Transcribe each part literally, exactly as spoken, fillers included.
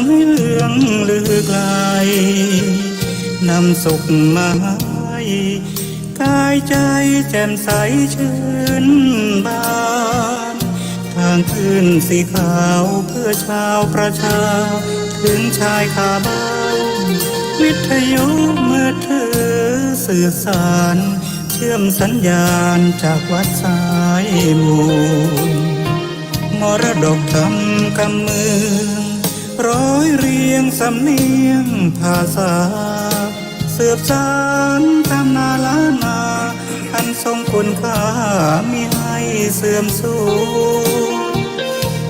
ให้เลืองลือไกล นำสุขมาให้ กายใจ๋แจ่มใสชื่นบาน ทางคลื่นสีขาวเพื่อชาวประชา ถึงชายคาบ้าน วิทยุมือถือสื่อสาร เชื่อมสัญญาณจากวัดสายมูล มรดกธรรมกำเมือง ร้อยเรียงสำเนียงภาษา สืบสานตำนานล้านนา อันทรงคุณค่ามิให้เสื่อมสูญ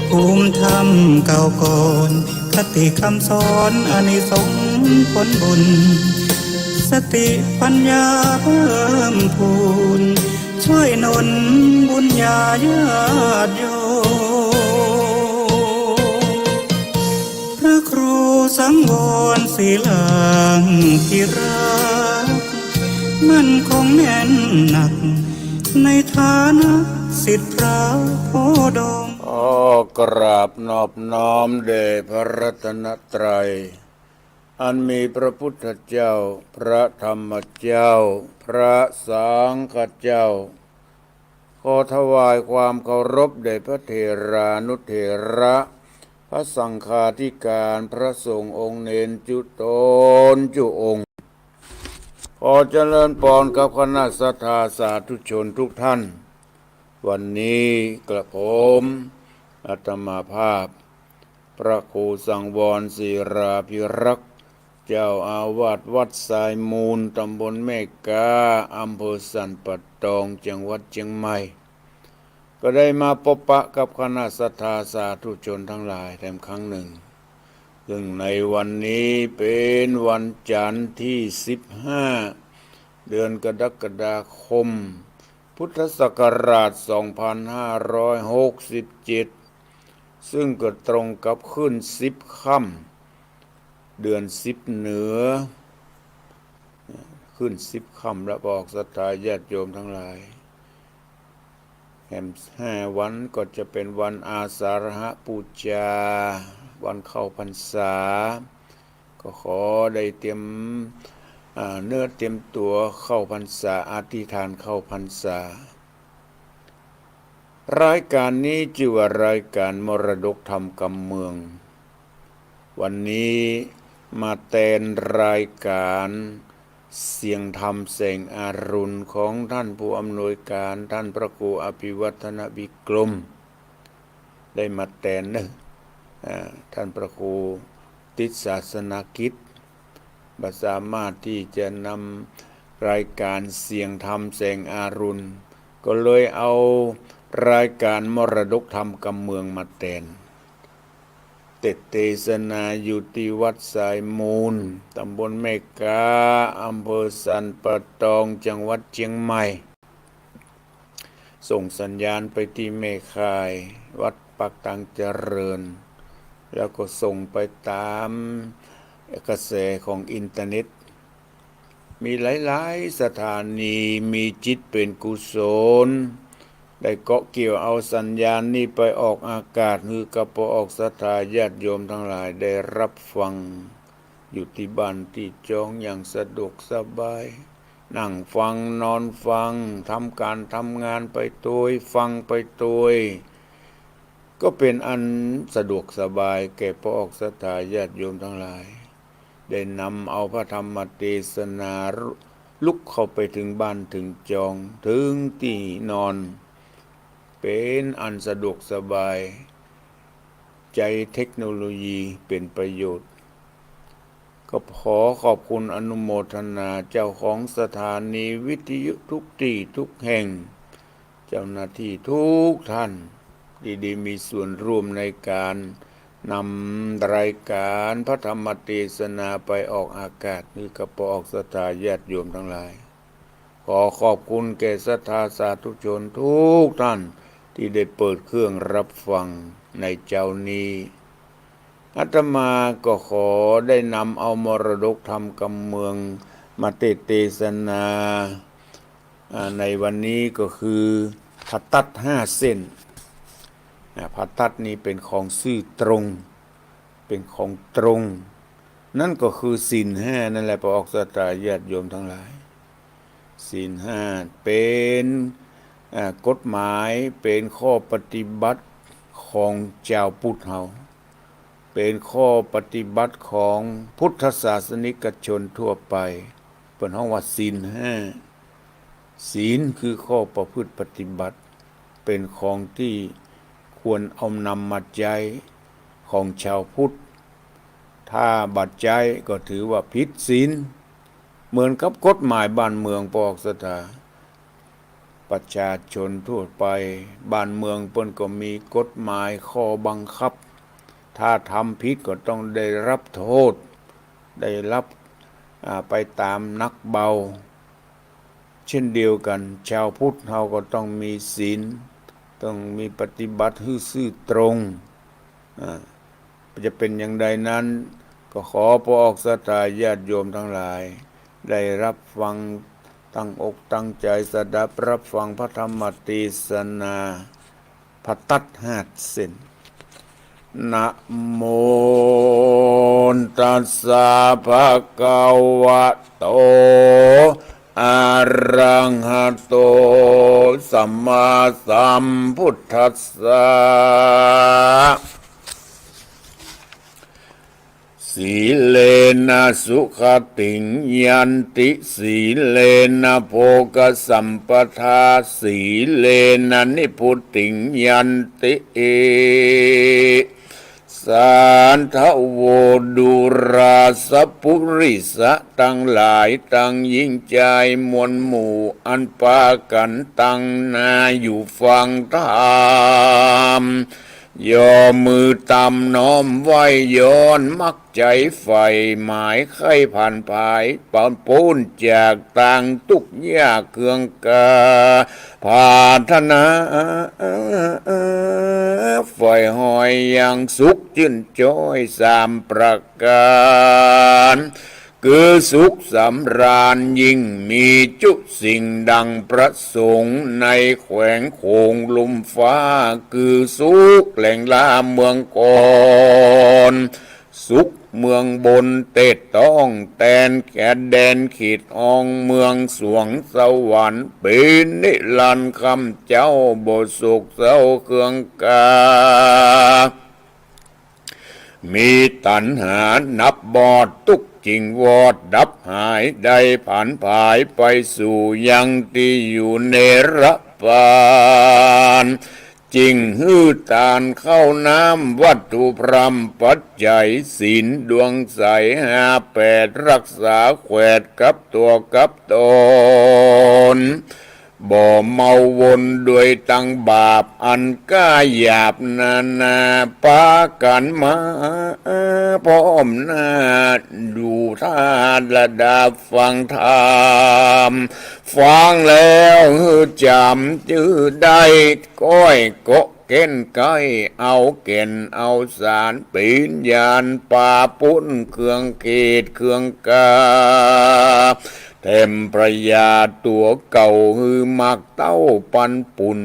ภูมิธรรมเก่าก่อน คติคำสอนอานิสงส์ผลบุญ สติปัญญาเพิ่มพูน ช่วยหนุนบุญญาญาติโยม พระครูสังวรศิลาภิรักษ์ มั่นคงแน่นหนัก ในฐานะศิษย์พระโพธิ์ดม ขอกราบนอบน้อมแด่พระรัตนตรัย อันมีพระพุทธเจ้า พระธรรมเจ้า พระสังฆเจ้า ขอถวายความเคารพแด่พระเถรานุเถระ พระสังฆาธิการ พระสงฆ์องค์เณรจุ๊ต๋นจุ๊องค์ ขอเจริญปอนกับคณะศรัทธาสาธุชนทุกท่าน วันนี้กระผมอาตมาภาพ พระครูสังวรศิลาภิรักษ์ เจ้าอาวาสวัดสายมูล ตำบลแม่ก๊า อำเภอสันป่าตอง จังหวัดเจียงใหม่ ก็ได้มาปบปะกับคณะศรัทธาสาธุชนทั้งหลายแถมครั้งหนึ่ง ซึ่งในวันนี้เป๋นวันจันทร์ตี้สิบห้า เดือนกรกฎาคม พุทธศักราชสองพันห้าร้อยหกสิบเจ็ด ซึ่งก็ตรงกับขึ้นสิบค่ำ เดือนสิบเหนือ ขึ้นสิบค่ำแล้ว ปออกศรัทธาญาติโยมทั้งหลาย แหมห้าวันก็จะเป๋นวันอาสาฬหบูชา วันเข้าพรรษา ก็ขอได้เตรียม อ่า เนื้อเตรียมตั๋วเข้าพรรษา อธิษฐานเข้าพรรษา รายการนี้จื้อว่ารายการมรดกธรรมกำเมือง วันนี้มาแตนรายการเสียงธรรมแสงอรุณของท่านผู้อำนวยการ ท่านพระครูอภิวัฒนวิกรม ได้มาแตนเนอะ อ่า ท่านพระครูติดศาสนกิจ บ่สามารถตี้จะนำรายการเสียงธรรมแสงอรุณ ก็เลยเอารายการมรดกธรรมกำเมืองมาแตน เตสน์เตสนาอยู่ตี้วัดสายมูล ตำบลแม่ก๊า อำเภอสันป่าตอง จังหวัดเจียงใหม่ ส่งสัญญาณไปตี้แม่ข่าย วัดปากตางเจริญ แล้วก็ส่งไปต๋ามกระแสของอินเทอร์เน็ต มีหลายๆ สถานี มีจิตเป๋นกุศล ได้เกาะเกี่ยวเอาสัญญาณนี้ไปออกอากาศ หื้อกับปออกศรัทธาญาติโยมทั้งหลายได้รับฟัง อยู่ตี้บ้านตี้จองอย่างสะดวกสบาย นั่งฟัง นอนฟัง ทำก๋านทำงานไปตวย ฟังไปตวย ก็เป๋นอันสะดวกสบายแก่ปออกศรัทธาญาติโยมทั้งหลาย ได้นำเอาพระธรรมเตสนาลุกเข้าไปเถิงบ้านเถิงจอง เถิงตี้นอน เป๋นอันสะดวกสบาย ใจ๊เทคโนโลยีเป๋นประโยชน์ ก็ขอขอบคุณอนุโมทนาเจ้าของสถานีวิทยุทุกตี้ทุกแห่ง เจ้าหน้าตี้ทุกท่าน ตี้ได้มีส่วนร่วมในก๋านนำรายก๋านพระธรรมเตสนาไปออกอากาศ หื้อกับปออกศรัทธาญาติโยมทั้งหลาย ขอขอบคุณแก่ศรัทธาสาธุชนทุกท่าน ตี้ได้เปิดเครื่องรับฟังในเจ๊านี้ อาตมาก็ขอได้นำเอามรดกธรรมกำเมืองมาเตสน์เตสนา อ่า ในวันนี้ก็คือผ่าตัดห้าเส้น อ่า ผ่าตัดนี้เป๋นของซื่อตรง เป๋นของตรง นั้นก็คือศีลห้านั่นแหละ ปะออกศรัทธาญาติโยมตังหลาย ศีลห้าเป๋น อ่า กฎหมาย เป๋นข้อปฏิบัติของจาวพุทธเฮา เป๋นข้อปฏิบัติของพุทธศาสนิกชนทั่วไป เปิ้นฮ้องว่าศีลห้า ศีลคือข้อประพฤติปฏิบัติ เป๋นของตี้ควรเอานำมาใจ๊ของจาวพุทธ ถ้าบ่ใจ๊ก็ถือว่าผิดศีล เหมือนกับกฎหมายบ้านเมือง ปะออกศรัทธา ประชาชนทั่วไป บ้านเมืองเปิ้นก็มีกฎหมายข้อบังคับ ถ้าทำผิดก็ต้องได้รับโทษ ได้รับ อ่า ไปต๋ามหนักเบา เช่นเดียวกั๋น จาวพุทธเฮาก็ต้องมีศีล ต้องมีปฏิบัติหื้อซื่อตรง อ่า จะเป๋นอย่างใดนั้น ก็ขอปะออกศรัทธาญาติโยมตังหลาย ได้ฮับฟัง ตั้งอกตั้งใจ๋สดับฮับฟังพระธรรมเตสนา ผ่าตัดห้าเส้น นะโมตัสสะ ภะคะวะโต อะระหะโต สัมมาสัมพุทธัสสะ สีเลนะสุขะติง ยันติ สีเลนะโภคะสัมปะทา สีเลนะนิพพุติง ยันติ สาธะโว ดูราสะปุริสะตังหลาย ตังหญิงจายมวลหมู่ อันปากั๋นตังหน้าอยู่ฟังธรรม ย่อมือตามน้อมไหว้ ย้อนมักใจ๋ใฝ่หมายใค่ผันผาย ปะป๊นจากตางตุ๊กข์ยากเคืองกา ผาถนาใฝ่หอยยังสุขจื้นจ้อยสามประก๋าน คือสุขสำราญยิ่งมีจุสิ่งดังประสงค์ ในแขวงโขงลุ่มฟ้า คือสุขแหล่งล้าเมืองคอน สุขเมืองบนเตดต้องแตนแขดแดนขีดออง เมืองสวงสวรรค์เป๋นนิรันดร์ ค่ำเจ๊าบ่โศกเศร้าเคืองกา มีตัณหานับบอด ตุ๊กข์จิ่งวอดดับหาย ได้ผันผายไปสู่ยังตี้อยู่เนรปาน จิ่งหื้อตานข้าวน้ำวัตถุพร่ำปัจจัย ศีลดวงใสห้าแปด รักษาแขวดกับตั๋วกับต๋น บ่เมาวนด้วยตังบาปอันก้าหยาบนานา ปากั๋นมาพร้อมหน้า ดูธาตุละดาฟังธรรม ฟังแล้วหื้อจ๋ำจื้อได้ ก้อยเกาะแก่นใก้ เอาแก่นเอาสาร เป๋นญาณปาป๊นเคืองเขตเคืองกา แถมประหยัดตั๋วเก่าหื้อหมากเต้าปันปุน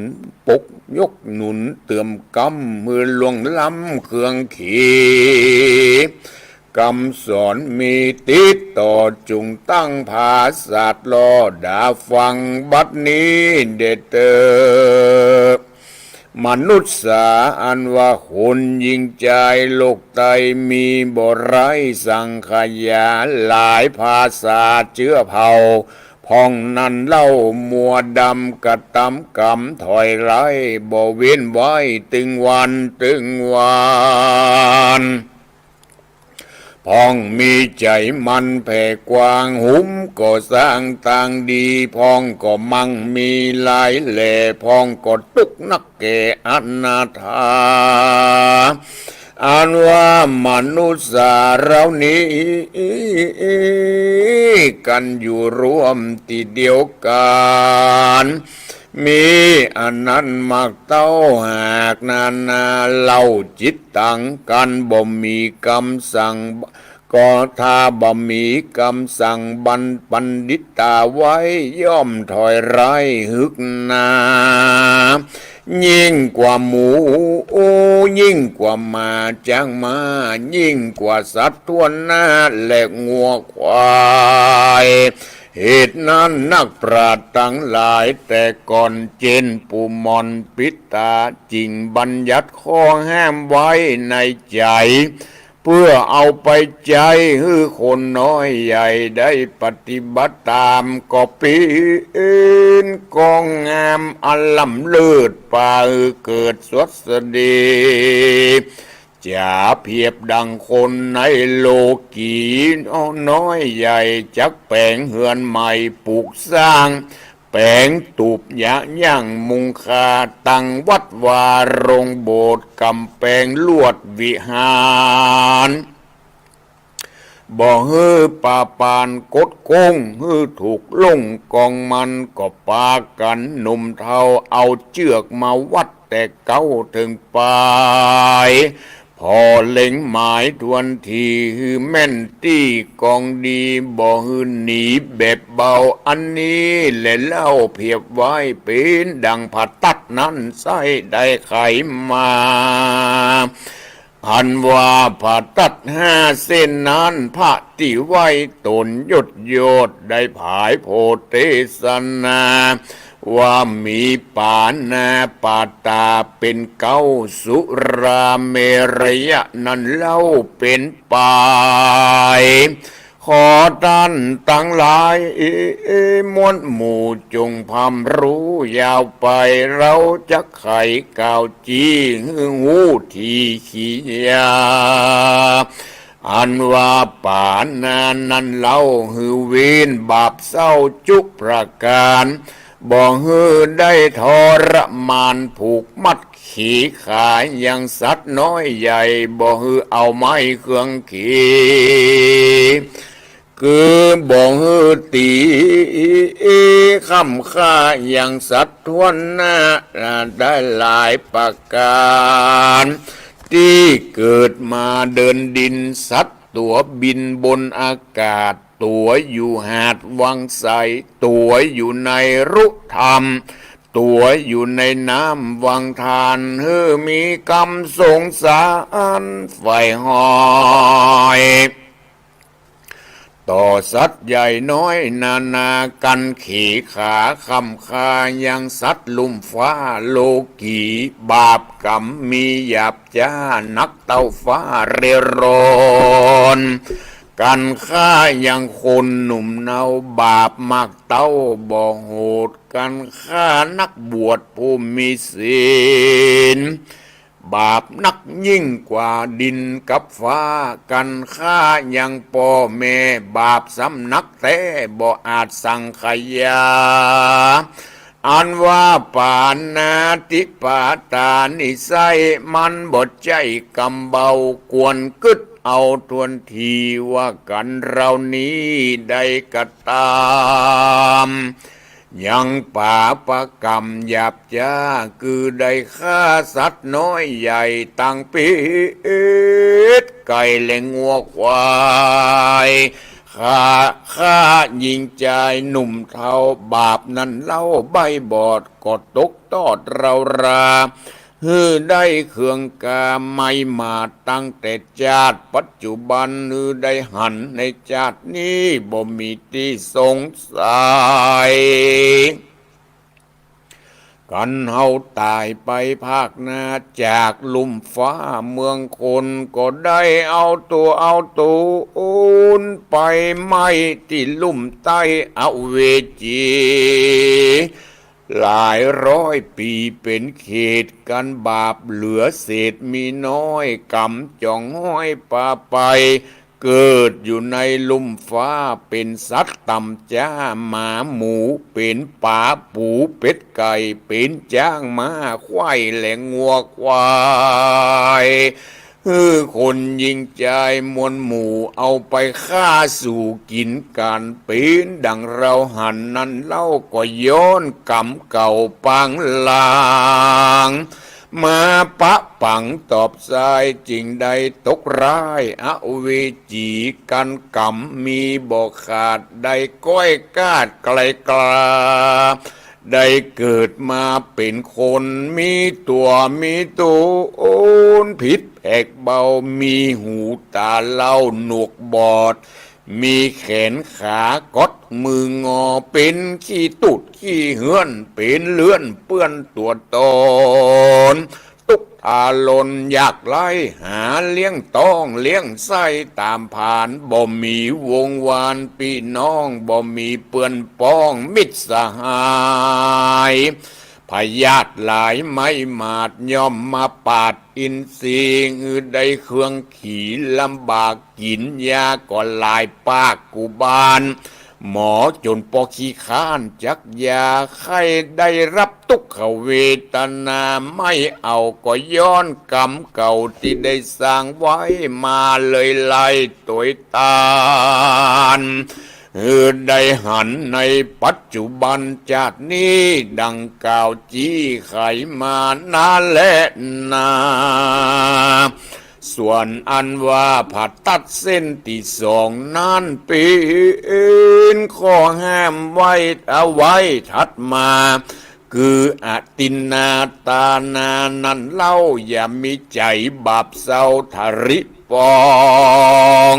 ปกยกหนุนเติมกำหื้อล่วงล้ำเคืองขี กำสอนมีติดต่อจุ่งตั้งผาสัตว์ล่อดาฟังบัดนี้เด้อเต๊อะ มนุษย์สาอันว่าคนหญิงจายโลกไตมีบ่ไร้สังขยา หลายภาษาเจื้อเผ่า พ่องนั้นเล่ามัวดำกระตำกำถอยไร้ บ่เว้นไว้ตึงวันตึงวัน พ่องมีใจ๋มันแผ่กว้าง หุมก่อสร้างตางดี พ่องก็มั่งมีหลายแหล่ พ่องก็ตุ๊กข์นักแก่อนาถา อันว่ามนุษย์สาเหล่านี้ กั๋นอยู่ร่วมตี้เดียวกั๋น มีอันนั้นหมากเต้าหากนานา เล่าจิตตังกั๋นบ่มีกำสั่ง ก็ถ้าบ่มีกำสั่งบัณ บัณฑิตาไว้ ย่อมถอยไร้หึกหนา ยิ่งกว่าหมู โอ้ ยิ่งกว่าหมาจ๊างม้า ยิ่งกว่าสัตว์ถ้วนหน้าและงัวควาย เหตุนั้นนักปราชญ์ตังหลายแต่ก่อน เจ้นปู่หม่อนปิตา จึงบัญญัติข้อห้ามไว้ในใจ๋ เปื้อเอาไปใจ๊หื้อคนน้อยใหญ่ได้ปฏิบัติต๋าม ก็เป๋นก้องงามอันล้ำเลิศ ปาหื้อเกิดสวัสดี จ๋าเปียบดังคนในโลกี น้อยใหญ่จักแป๋งเฮือนใหม่ปลูกสร้าง แป๋งตูบยะย่างมุงคา ตั้งวัดวาโรงโบสถ์ ก๋ำแปงลวดวิหาร บ่หื้อปาปานกดก้ง หื้อถูกล่งกองมัน ก็ปากั๋นหนุ่มเฒ่า เอาเจื้อกมาวัดแต่เก๊าเถิงป๋าย ผ่อเล็งหมายถ้วนถี่ หื้อแม่นตี้กองดี บ่หื้อหนีแบบเบา อันนี้แหละเล่าเปียบไว้เป๋นดังผาตัดนั้นไส้ได้ไขมา อันว่าผาตัดห้าเส้นนั้น พระตี้ไหว้ต๋นยศยศได้ผายโผเตสนา ว่ามีป๋านาปาต๋าเป๋นเก๊า สุราเมรยะนั้นเล่าเป๋นป๋าย ขอต้านตังหลาย มวลหมู่จงพร่ำฮู้ยาวไป เฮาจักไขกล่าว จี๊หื้อฮู้ถี่ขียา อันว่าป๋านานั้นเล่า หื้อเว้นบาปเศร้าจุประก๋าน บ่หื้อได้ทรมานผูกมัดขีขายังสัตว์น้อยใหญ่ บ่หื้อเอาไม้เคืองขี คือบ่หื้อตี๋ ค้ำค่ายังสัตว์ถ้วนหน้าได้หลายประก๋าน ตี้เกิดมาเดินดิน สัตว์ตั๋วบินบนอากาศ ตั๋วอยู่หาดวังไส ตั๋วอยู่ในรุธรรม ตั๋วอยู่ในน้ำวังธาร หื้อมีกำสงสารใฝ่หอย ต่อสัตว์ใหญ่น้อยนานา กั๋นขีขาค้ำค่ายังสัตว์ลุ่มฟ้าโลกี บาปกรรมมีหยาบจ๊านักเต้าฟ้าเร่ร่อน กั๋นฆ่ายังคนหนุ่มเนา บาปมากเต้าบ่โหด กั๋นฆ่านักบวชผู้มีศีล บาปนักยิ่งกว่าดินกับฟ้า กั๋นฆ่ายังป้อแม่ บาปซ้ำนักแต๊บ่อาจสังขยา อันว่าปาณาติปาตานิสัย มันบ่ใจ้กำเบา ควรกึ๊ดเอาถ้วนที ว่ากั๋นเฮานี้ได้กระตำ ยังปาปกรรมหยาบจ๊า คือได้ฆ่าสัตว์น้อยใหญ่ตังเป็ดไก่และงัวควาย ฆ่า ฆ่าญิงจายหนุ่มเฒ่า บาปนั้นเล่าใบ้บอด ก็ตกตอดเฮารา หื้อได้เคืองกาไมมาตั้งแต่จาติปัจจุบัน หื้อได้หันในจาตินี้บ่มีตี้สงสัย กั๋นเฮาต๋ายไปภาคหน้า จากลุ่มฟ้าเมืองคน ก็ได้เอาตั๋วเอาต๋นไปไหม้ตี้ลุ่มใต้อเวจี หลายร้อยปี๋เป๋นเขต กั๋นบาปเหลือเศษมีน้อย กรรมจ๋องห้อยปาไป เกิดอยู่ในลุ่มฟ้า เป๋นสัตว์ต่ำจ๊าหมาหมู เป๋นป๋าปูเป็ดไก่ เป๋นจ๊างม้าควายและงัวควาย หื้อคนญิงจายมวลหมู่ เอาไปฆ่าสู่กิ๋นกั๋น เป๋นดังเฮาหันนั้นเล่า ก็ย้อนกรรมเก่าปางหลัง มาปะปังตอบสาย จึงได้ตกร้ายอเวจี กั๋นกรรมมีบ่ขาด ได้ก้อยกาดไกลกลา ได้เกิดมาเป๋นคน มีตั๋วมีตูน ผิดแผกเบา มีหูต๋าเล่า หนวกบอด มีแขนขากอดมืองอ เป๋นขี้ตุ๊ดขี้เฮื้อน เป๋นเลือดเปื้อนตั๋วต๋น ตุ๊กข์ทรนยากไร้ หาเลี้ยงต๊องเลี้ยงไส้ต๋ามผาน บ่มีวงศ์วานปี้น้อง บ่มีเปื้อนป้องมิตรสหาย พยาธิหลายไม้หมาด ย่อมมาปาดอินทรีย์ หื้อได้เครื่องขี่ลำบาก กิ๋นยาก็หลายปากกู้บ้าน หมอจ๋นปอขี้คร้านจักยา ใค่ได้ฮับตุ๊กขเวทนา ไม่เอาก็ย้อนกรรมเก่าตี้ได้สร้างไว้มา เลยไล่ตวยต้าน หื้อได้หันในปัจจุบันจาตินี้ ดังกล่าวจี้ไขมานานแลนา ส่วนอันว่าผ่าตัดเส้นตี้สองนั้น เป๋นข้อห้ามไว้เอาไว้ถัดมา คืออทินนาทานานั้นเล่า อย่ามีใจ๋บาปเศร้าทริปอง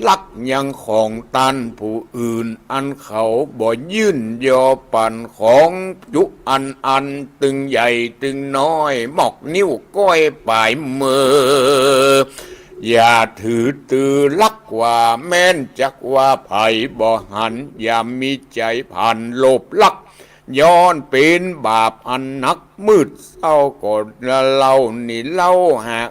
ลักยังของต้านผู้อื่น อันเขาบ่ยื่นยอปัน ของจุอันอัน ตึงใหญ่ตึงน้อย มอกนิ้วก้อยป๋ายมือ อย่าถือตือลักว่าแม่น จักว่าใผบ่หัน อย่ามีใจ๋ผันโลภลัก ย้อนเป๋นบาปอันหนัก มืดเศร้าก็เล่านี่เล่าหาก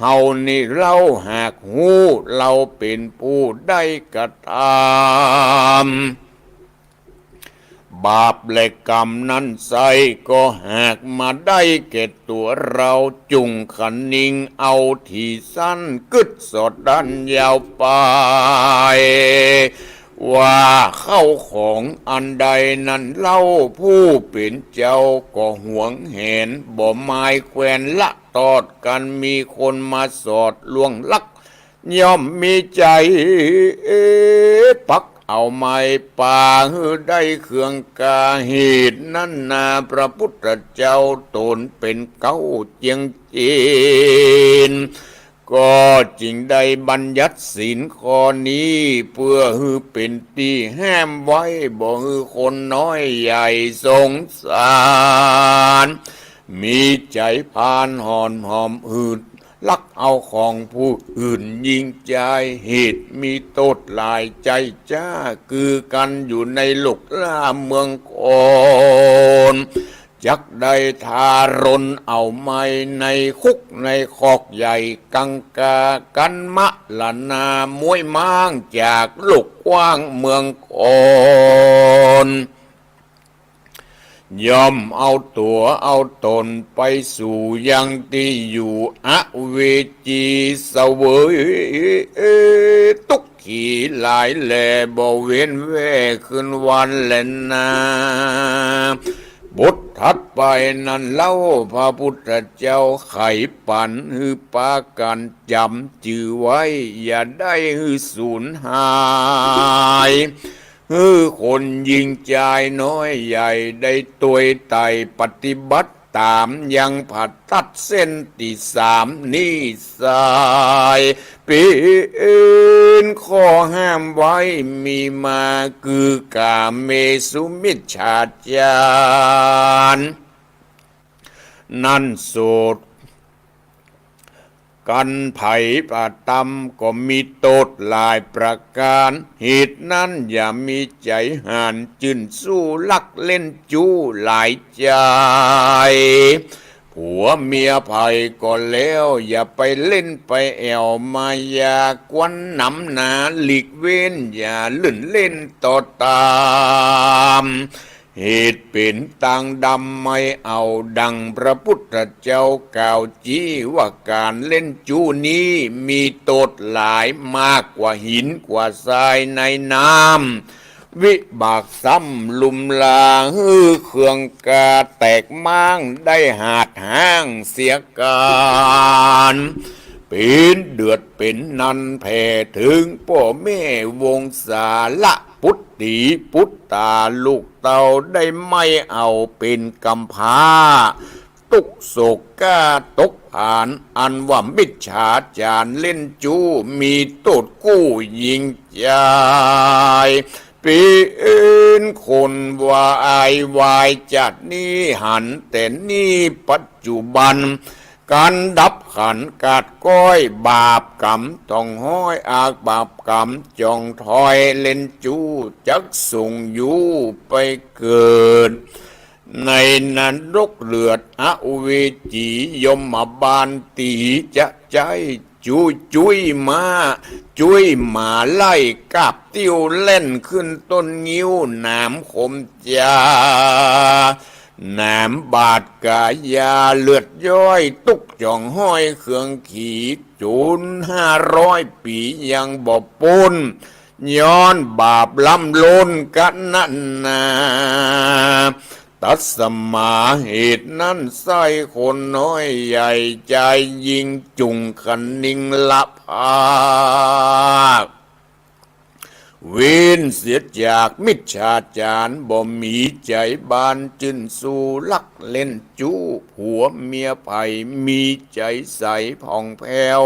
เฮานี่เล่าหากฮู้ เฮาเป๋นผู้ได้กระทำ บาปและกรรมนั้นไส้ ก็หากมาได้แก่ตั๋วเฮา จุ่งคะนิงเอาถี่สั้น กึ๊ดสอดดั้นยาวไป ว่าเข้าของอันใดนั้นเล่า ผู้เป๋นเจ้าก็หวงแหน บ่มายแควนละตอดกั๋น มีคนมาสอดล่วงลัก ย่อมมีใจ๋ปักเอาไม้ป่า หื้อได้เครื่องกล้า เหตุนั้นนา พระพุทธเจ้าต๋นเป๋นเก๊าเจียงจีน ก็จึงได้บัญญัติศีลข้อนี้ เปื้อหื้อเป๋นตี้ห้ามไว้ บ่หื้อคนน้อยใหญ่สงสาร มีใจ๋พาลห่อนหอมหืด ลักเอาของผู้อื่นยิ่งใจ๋ เหตุมีโต้ษหลายใจ๋จ้า คือกั๋นอยู่ในโลกล่าเมืองคน จักได้ทารนเอาไม้ในคุกในคอกใหญ่ กังกากั๋นมะละนา ม้วยม้างจากโลกกว้างเมืองคน ย่อมเอาตั๋วเอาต๋นไปสู่ยังตี้อยู่อเวจี เสวยตุ๊กขีหลายแล บ่เว้นแว่คืนวันแลนา บทถัดไปนั้นเล่า พระพุทธเจ้าไขปั๋น หื้อปากั๋นจ๋ำจื้อไว้ อย่าได้หื้อสูญหาย หื้อคนยิ่งใจ๋น้อยใหญ่ ได้ตวยไต่ปฏิบัติต๋าม ยังผ่าตัดเส้นตี้สามนี้ไส้ เป๋นข้อห้ามไว้มีมา คือกาเมสุมิจฉาจาร นั้นโสด กั๋นไผประตำ ก็มีโต้ษหลายประก๋าน เหตุนั้นอย่ามีใจ๋หานจื้นสู้ ลักเล่นจู้หลายใจ๋ ผัวเมียใผก็แล้ว อย่าไปเล่นไปแอ่วมายากวนหนำหนา หลีกเว้นอย่าลื่นเล่นต่อต๋าม เหตุเป๋นตางดำไม่เอา ดังพระพุทธเจ้ากล่าวจี้ว่า ก๋านเล่นจู้นี้มีโต้ษหลาย มากกว่าหินกว่าทรายในน้ำ วิบากซ้ำลุมลา หื้อเครื่องกาแตกม้าง ได้หาดฮ้างเสียก๋าน เป๋นเดือดเป๋นนัน แผ่เถิงป้อแม่วงศาละ ป ปุตตีปุตตา ลูกเต้าได้ไม่เอาเป๋นกำพร้า ตุ๊กข์โศกกาตกผาน อันว่ามิจฉาจารเล่นจู้ มีโต้ษกู้ยิ่งใจ๋ เป๋นคนวายวายจาตินี้ หันแต่นี้ปัจจุบัน ก๋านดับขันกาดก้อย บาปก๋รรมต้องห้อย อาบาปก๋รรมจ่องถอย เล่นจู้จักส่งอยู่ไปเกิด ในนรกเลือดอเวจี ยมบาลตี๋จะใจ๊จุ๊ยจุ๊ยม้า จุ๊ยหมาไล่ กาบติ้วแล่นขึ้นต้นงิ้ว หนามขมจ๋า หนามบาดก๋ายา เลือดย้อยตุ๊กจ่องห้อยเคืองขี จูนห้าร้อยปี๋ยังบ่ป๊น ย้อนบาปล้ำล้นกั๋นนั้นนา ตัสมา เหตุนั้นไส้คนน้อยใหญ่ จายญิงจุ่งคะนิงละภาค เว้นเสียจากมิจฉาจาร บ่มีใจ๋บานจื้นสู้ ลักเล่นจู้ผัวเมียใผ มีใจ๋ใสผ่องแผ้ว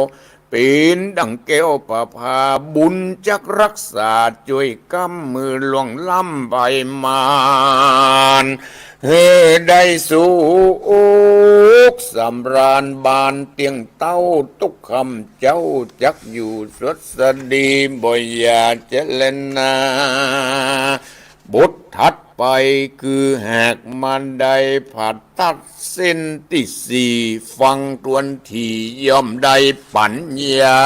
เป๋นดั่งแก้วประภา บุญจักรักษาจ้วยกำ หื้อล่วงล้ำภัยมาร หื้อได้สุขสำราญบานเตี้ยงเต้า ตุ๊กค่ำเจ๊าจักอยู่สวัสดี บ่อย่าเจรนา บทถัดไปคือหากมันได้ผัดตัดเส้นตี้สี่ ฟังตวนถี่ย่อมได้ปั๋ญญา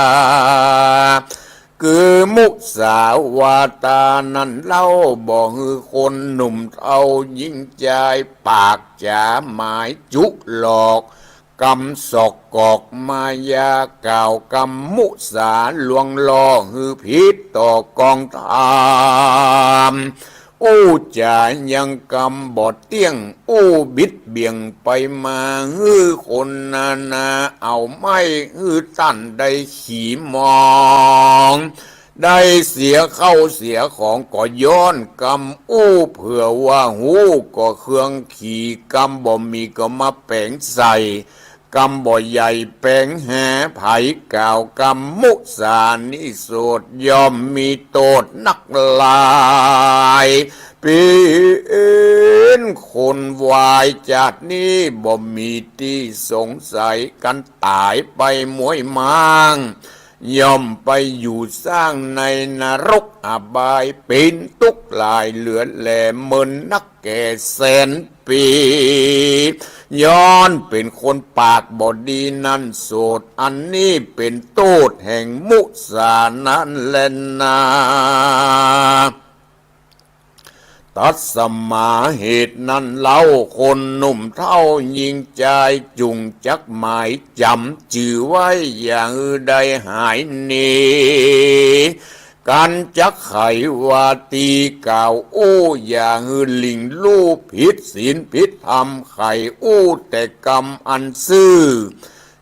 คือมุสาวาตานั้นเล่า บ่หื้อคนหนุ่มเฒ่าญิงจาย ปากจ๋าหมายจุหลอก กำสอกกอกมายา กล่าวกำมุสาลวงล่อ หื้อผิดต่อกองธรรม อู้จ๋ายังกำบ่เตี้ยง อู้บิดเบี่ยงไปมา หื้อคนนานาเอาไม้ หื้อต้านได้ขี่มอง ได้เสียเข้าเสียของก็ย้อนกำอู้ เผื่อว่าฮู้ก็เคืองขี่ กำบ่มีก็มาแป๋งใส่ กำบ่ใหญ่แป๋งหาไผ กล่าวกำมุสานี้โสด ย่อมมีโต้ษนักหลาย เป๋นคนวายจาตินี้ บ่มีตี้สงสัย กันต๋ายไปมวยม้าง ย่อมไปอยู่ซ่างในนรกอบาย เป๋นตุ๊กข์หลายเหลือแล เมินนักแก่แสนปี ย้อนเป๋นคนปากบ่ดีนั้นโสด อันนี้เป๋นโต้ษแห่งมุสานั้นแลนา ตัสมา เหตุนั้นเล่า คนหนุ่มเฒ่าญิงจาย จุ่งจักหมายจ๋ำจื้อไว้ อย่าหื้อได้หายหนี กันจักไขว่าตี้กล่าวอู้ อย่าหื้อหลิ่งลู่ผิดศีลผิดธรรม ไขอู้แต่กำอันซื่อ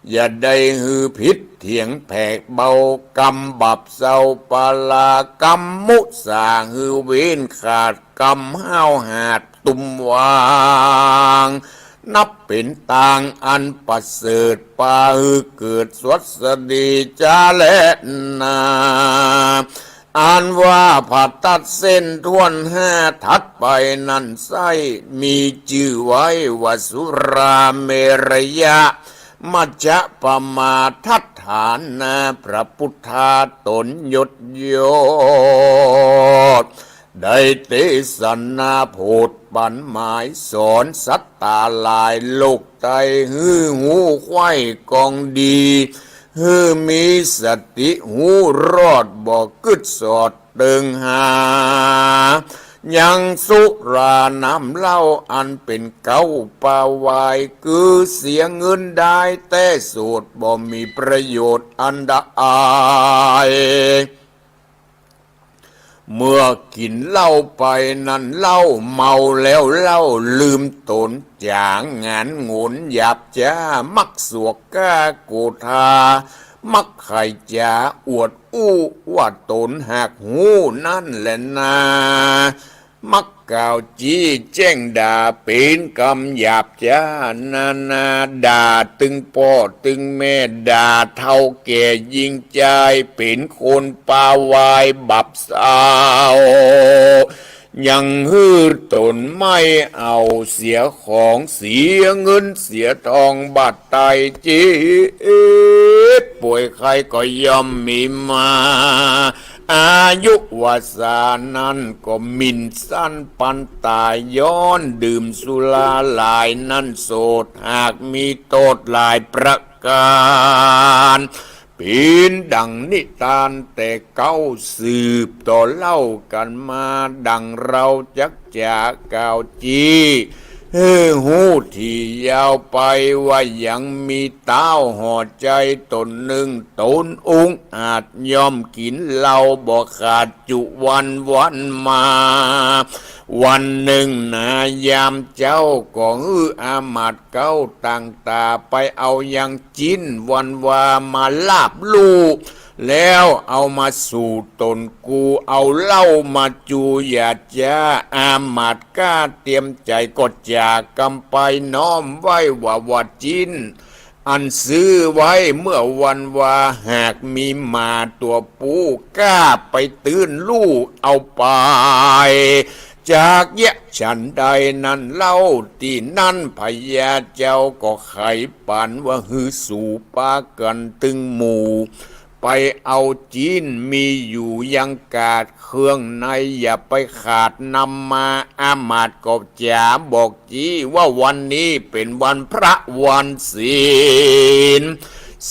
อย่าได้หื้อผิดเถียงแผกเบา กำบาปเศร้าปาลา กำมุสาหื้อเว้นขาด กำห้าวหาดตุ้มวาง นับเป๋นตางอันประเสริฐ ปาหื้อเกิดสวัสดีจาแลนา อันว่าผัดตัดเส้นถ้วนห้าถัดไปนั้นไส้ มีจื้อไว้ว่าสุราเมรยะ มัจจะปมาทัฏฐานา พระพุทธาต๋นยศยศ ได้เตสนาโผดปั๋นหมายสอนสัตตาหลายโลกไต หื้อฮู้ใคว่กองดี หื้อมีสติฮู้รอด บ่กึ๊ดสอดเติงหา ยังสุราน้ำเหล้าอันเป๋นเก๊าปาวาย คือเสียเงินได้แต๊โสด บ่มีประโยชน์อันใด เมื่อกิ๋นเหล้าไปนั้นเล่า เมาแล้วเล่าลืมต๋น จ๋างานหงนหยาบจ๊า มักสวกก้าโกธา มักใค่จ๋าอวดอู้ว่าต๋นหากฮู้นั้นแหละนา มักกล่าวจี้แจ้งด่าเป๋นกำหยาบจ๊านานา ด่าตึงป้อตึงแม่ ด่าเฒ่าแก่ญิงจาย เป๋นคนปาวายบาปเศร้า ยังหื้อต๋นไม่เอาเสียของเสียเงินเสียทองบาดต๋ายเจ็บป่วยไข้ก็ย่อมมีมา อายุวาสานั้นก็หมิ่นสั้นปานต๋าย ย้อนดื่มสุราหลายนั้นโสดหากมีโต้ษหลายประก๋าน เป๋นดั่งนิตานแต่เก๊าสืบต่อเล่ากั๋นมา ดั่งเฮาจักจ๋ากล่าวจี้หื้อฮู้ถี่ยาวไปว่ายังมีต้าวห่อใจ๋ต๋นนึ่ง ต๋นอุงอาจย่อมกิ๋นเหล้าบ่ขาดจุวันวันมา วันนึ่งนายามเจ๊าก็หื้ออามาตย์เก๊าต่างต๋าไปเอายัง จิ๊นวันวามาลาบลู่ แล้วเอามาสู่ต๋นกู เอาเหล้ามาจูยาจ๊า อามาตย์ก้าเตียมใจ๋ก็จ๋ากำไปน้อมไหว้ว่า ว่าจิ๊นอันซื้อไว้เมื่อวันวาหากมีหมาตั๋วปู๊ก้าไปตื้นลู่เอาไป จากเยียะฉันใดนั้นเล่า ตี้นั้นพญาเจ้าก็ไขปันว่า หื้อสูปากั๋นตึงหมู่ ไปเอาจิ๊นมีอยู่ยังกาดเครื่องใน อย่าไปขาดนำมา อามาตย์ก็จ๋าบอกจี้ว่าวันนี้เป๋นวันพระวันศีล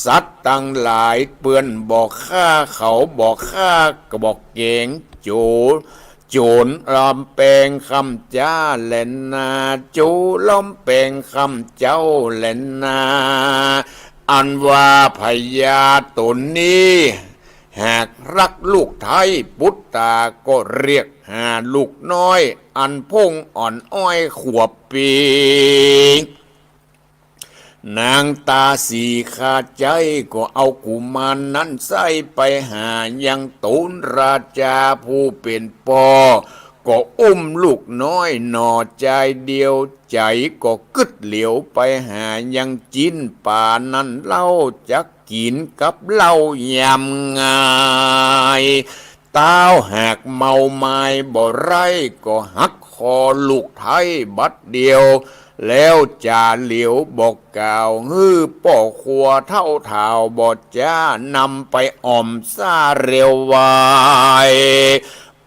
สัตว์ตังหลายเปื้อนบ่ฆ่า เขาบ่ฆ่าก็บ่เก๋ง โจ๋ โจ๋รล้อมแปงคำจ๊าแหละนา โจ๋รล้อมแปงคำเจ้าแหละนา อันว่าพญาต๋นนี้ หากฮักลูกไท้ปุตตาก็เรียกหาลูกน้อย อันพ่งอ่อนอ้อยขวบปี๋ นางตาสีคาใจ๊ก็เอากุมารนั้นใส้ไปหายังต๋นราจาผู้เป๋นป้อ ก็อุ้มลูกน้อยหน่อจายเดียว ใจ๋ก็กึ๊ดเหลียวไปหายังจิ๊นป๋านั้นเล่า จักกิ๋นกับเหล้ายามงาย ต้าวหากเมามายบ่ไร้ ก็หักคอลูกไท้บัดเดียว แล้วจ๋าเหลียวบอกกล่าว หื้อป้อครัวเฒ่าถ่าวบ่จ๊านำไปอ่อมซ่าเร็วไว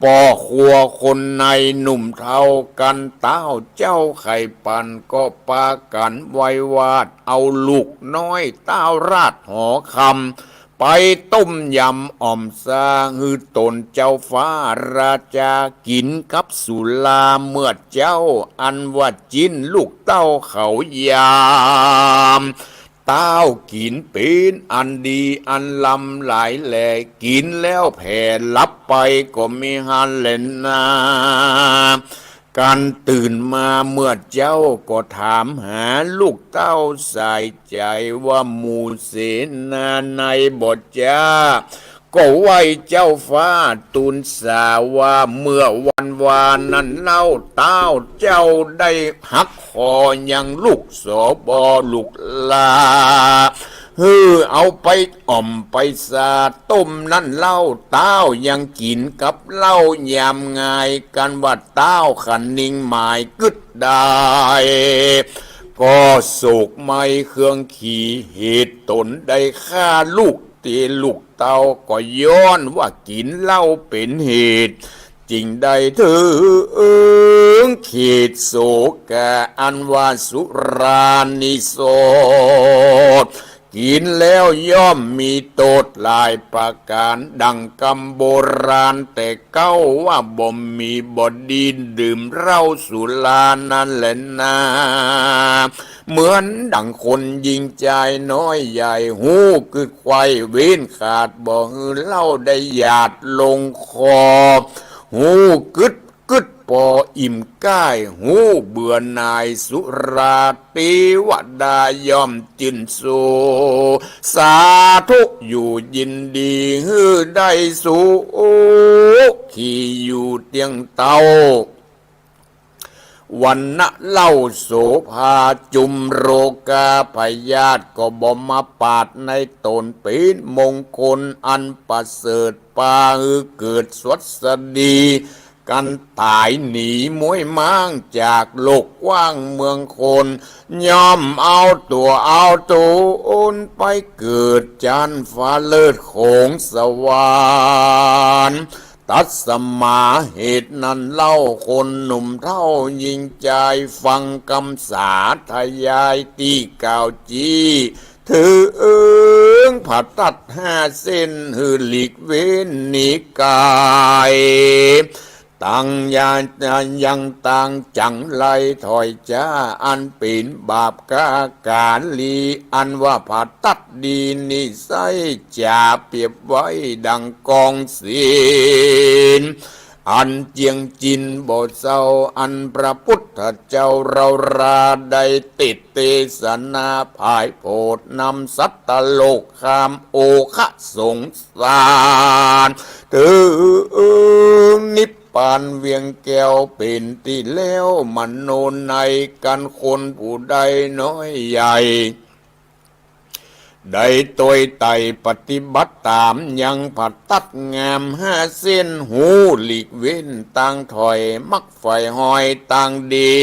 ป้อครัวคนในหนุ่มเฒ่ากั๋น ต้าวเจ้าไขปันก็ปากั๋นไววาด เอาลูกน้อยต้าวราชหอคำ ไปต้มยำอ่อมซ่า หื้อต๋นเจ้าฟ้าราจากิ๋นกับสุราเมื่อเจ๊า อันว่าจิ๊นลูกเต้าเขายาม ต้าวกิ๋นเป๋นอันดีอันลำหลายแล กิ๋นแล้วแผ่หลับไปก็มีหั้นแหละนา กั๋นตื่นมาเมื่อเจ๊าก็ถามหาลูกเต้าสายใจ๋ว่าหมู่เสนาในบ่จ๊า ก็ไหว้เจ้าฟ้าตูนสาว่าเมื่อวันวานนั้นเล่า ต้าวเจ้าได้หักคอยังลูกสบลูกหล้า หื้อเอาไปอ่อมไปซ่าต้มนั้นเล่า ต้าวยังกิ๋นกับเหล้ายามงาย กั๋นว่าต้าวขันนิงหมายกึ๊ดได้ ก็โศกไหม้เครื่องขี เหตุต๋นได้ฆ่าลูก ตี้ลูกเต้าก็ย้อนว่ากิ๋นเหล้าเป๋นเหตุ จึงได้เถิงขีดโศกะ อันว่าสุรานิโสด กิ๋นแล้วย่อมมีโต้ษหลายประก๋าน ดั่งกำโบราณแต่เก๊าว่าบ่มีบ่ดีดื่มเหล้าสุรานั้นแหละนา เหมือนดั่งคนญิงจายน้อยใหญ่ ฮู้กึ๊ดไขว่เว้นขาด บ่หื้อเหล้าได้หยาดลงคอ ฮู้กึ๊ดกึ๊ด ปออิ่มก้าย ฮู้เบื่อหน่ายสุรา เตวดาย่อมจื้นโศก สาธุ อยู่ยินดี หื้อได้สุขีอยู่เตี้ยงเต้า วรรณะเล่าโสภา จุมโรคาพยาธิก็บ่มาปาดในต๋น เป๋นมงคลอันประเสริฐ ปาหื้อเกิดสวัสดี กันต๋ายหนีม้วยม้างจากโลกกว้างเมืองคน ย่อมเอาตั๋วเอาต๋นไปเกิดจั้นฟ้าเลิศของสวรรค์ ตัสมา เหตุนั้นเล่าคนหนุ่มเฒ่าญิงจาย ฟังกำสาธยายตี้กล่าวจี้ เถิงผะตั๊ดห้าเส้น หื้อหลีกเว้นหนีก๋าย ตังยัง ยังตังจั๋งไรถอยจ๊า อันเป๋นบาปกาก๋าลี อันว่าผะตั๊ดดีนิสัย จ๋าเปรียบไว้ดั่งกองศีล อันเจียงจินบ่เศร้า อันพระปุทธเจ้าเฮาราได้เตสน์เตสนาผายโผดนำสัตว์โลกข้ามโอคะสงสาร เถิงนิพพานเวียงแก้วเป๋นตี้แล้ว มโนนัยกั๋นคนผู้ใดน้อยใหญ่ ได้ตวยไต่ปฏิบัติต๋ามยังผะตั๊ดงามห้าเส้น ฮู้หลีกเว้นตางถอย มักใฝ่ฮอยตางดี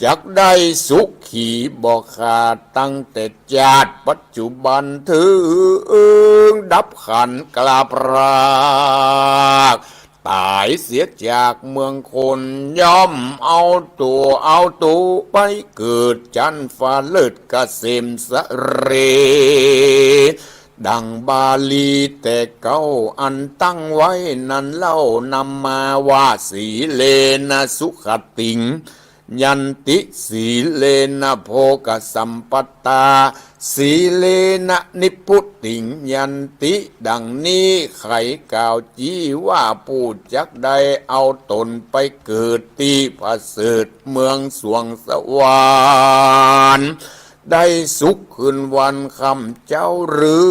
จักได้สุขีบ่ขาด ตั้งแต่จาติปัจจุบัน เถิงดับขันธ์กลาพราก ต๋ายเสียจากเมืองคน ย่อมเอาตั๋วเอาต๋นไปเกิดจั้นฟ้าเลิศเกษมสะเร ดั่งบาลีแต่เก๊าอันตั้งไว้นั้นเล่า นำมาว่า สีเลนะสุขติง ยันติ สีเลนะโภคสัมปตา สีเลนะนิพพุติง ยันติ ดั่งนี้ไขกล่าวจี้ว่า ผู้จักได้เอาต๋นไปเกิดตี้ประเสริฐเมืองสวงสวรรค์ ได้สุขคืนวันค่ำเจ๊า หรือ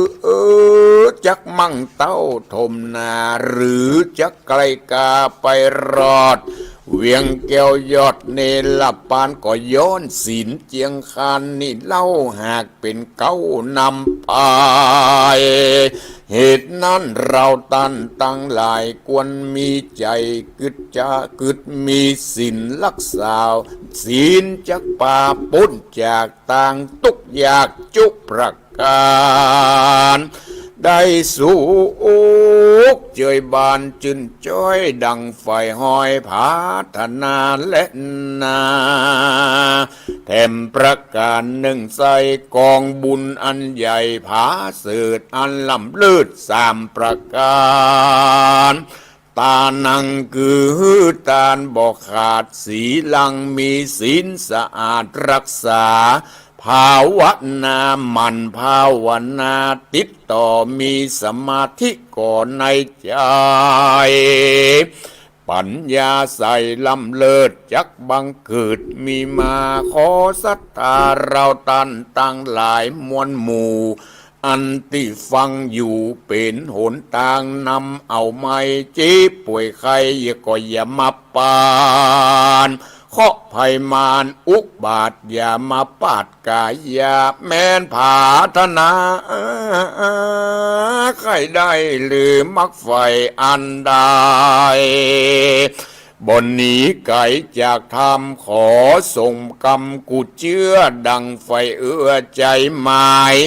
จักมั่งเต้าถมนา หรือจักไกลกาไปรอด เวียงแก้วยอดเนรปาน ก็ย้อนศีลเจียงคานนี้เล่า หากเป๋นเก๊านำไป เหตุนั้นเราต้านตังหลายควรมีใจ๋กึ๊ดจ๊า กึ๊ดมีศีลรักษา ศีลจักปาป๊นจากตางตุ๊กข์ยากจุประก๋าน ได้สุขเจยบานจื้นจ้อย ดั่งใฝ่ฮอยผาถนาแลนา แถมประก๋านนึ่งไส้กองบุญอันใหญ่ผาเสริฐอันล้ำเลิศสามประก๋าน ตานังคือหื้อตานบ่ขาด สีลังมีศีลสะอาดรักษา ภาวนาหมั่นภาวนาติดต่อ มีสมาธิก่อในใจ๋ ปัญญาใสล้ำเลิศจักบังเกิดมีมา ขอศรัทธาเราต้านตังหลายมวลหมู่ อันตี้ฟังอยู่เป๋นหนตางนำเอาไหม เจ็บป่วยไข้ก็อย่ามาปาน เคราะห์ภัยมารอุบาทอย่ามาปาดก๋ายา แม้นผาถนาใค่ได้หรือมักใฝ่อันใด บ่หนีไก๋จากธรรม ขอส่งกำกุเจื้อดั่งใฝ่เอื้อใจ๋หมาย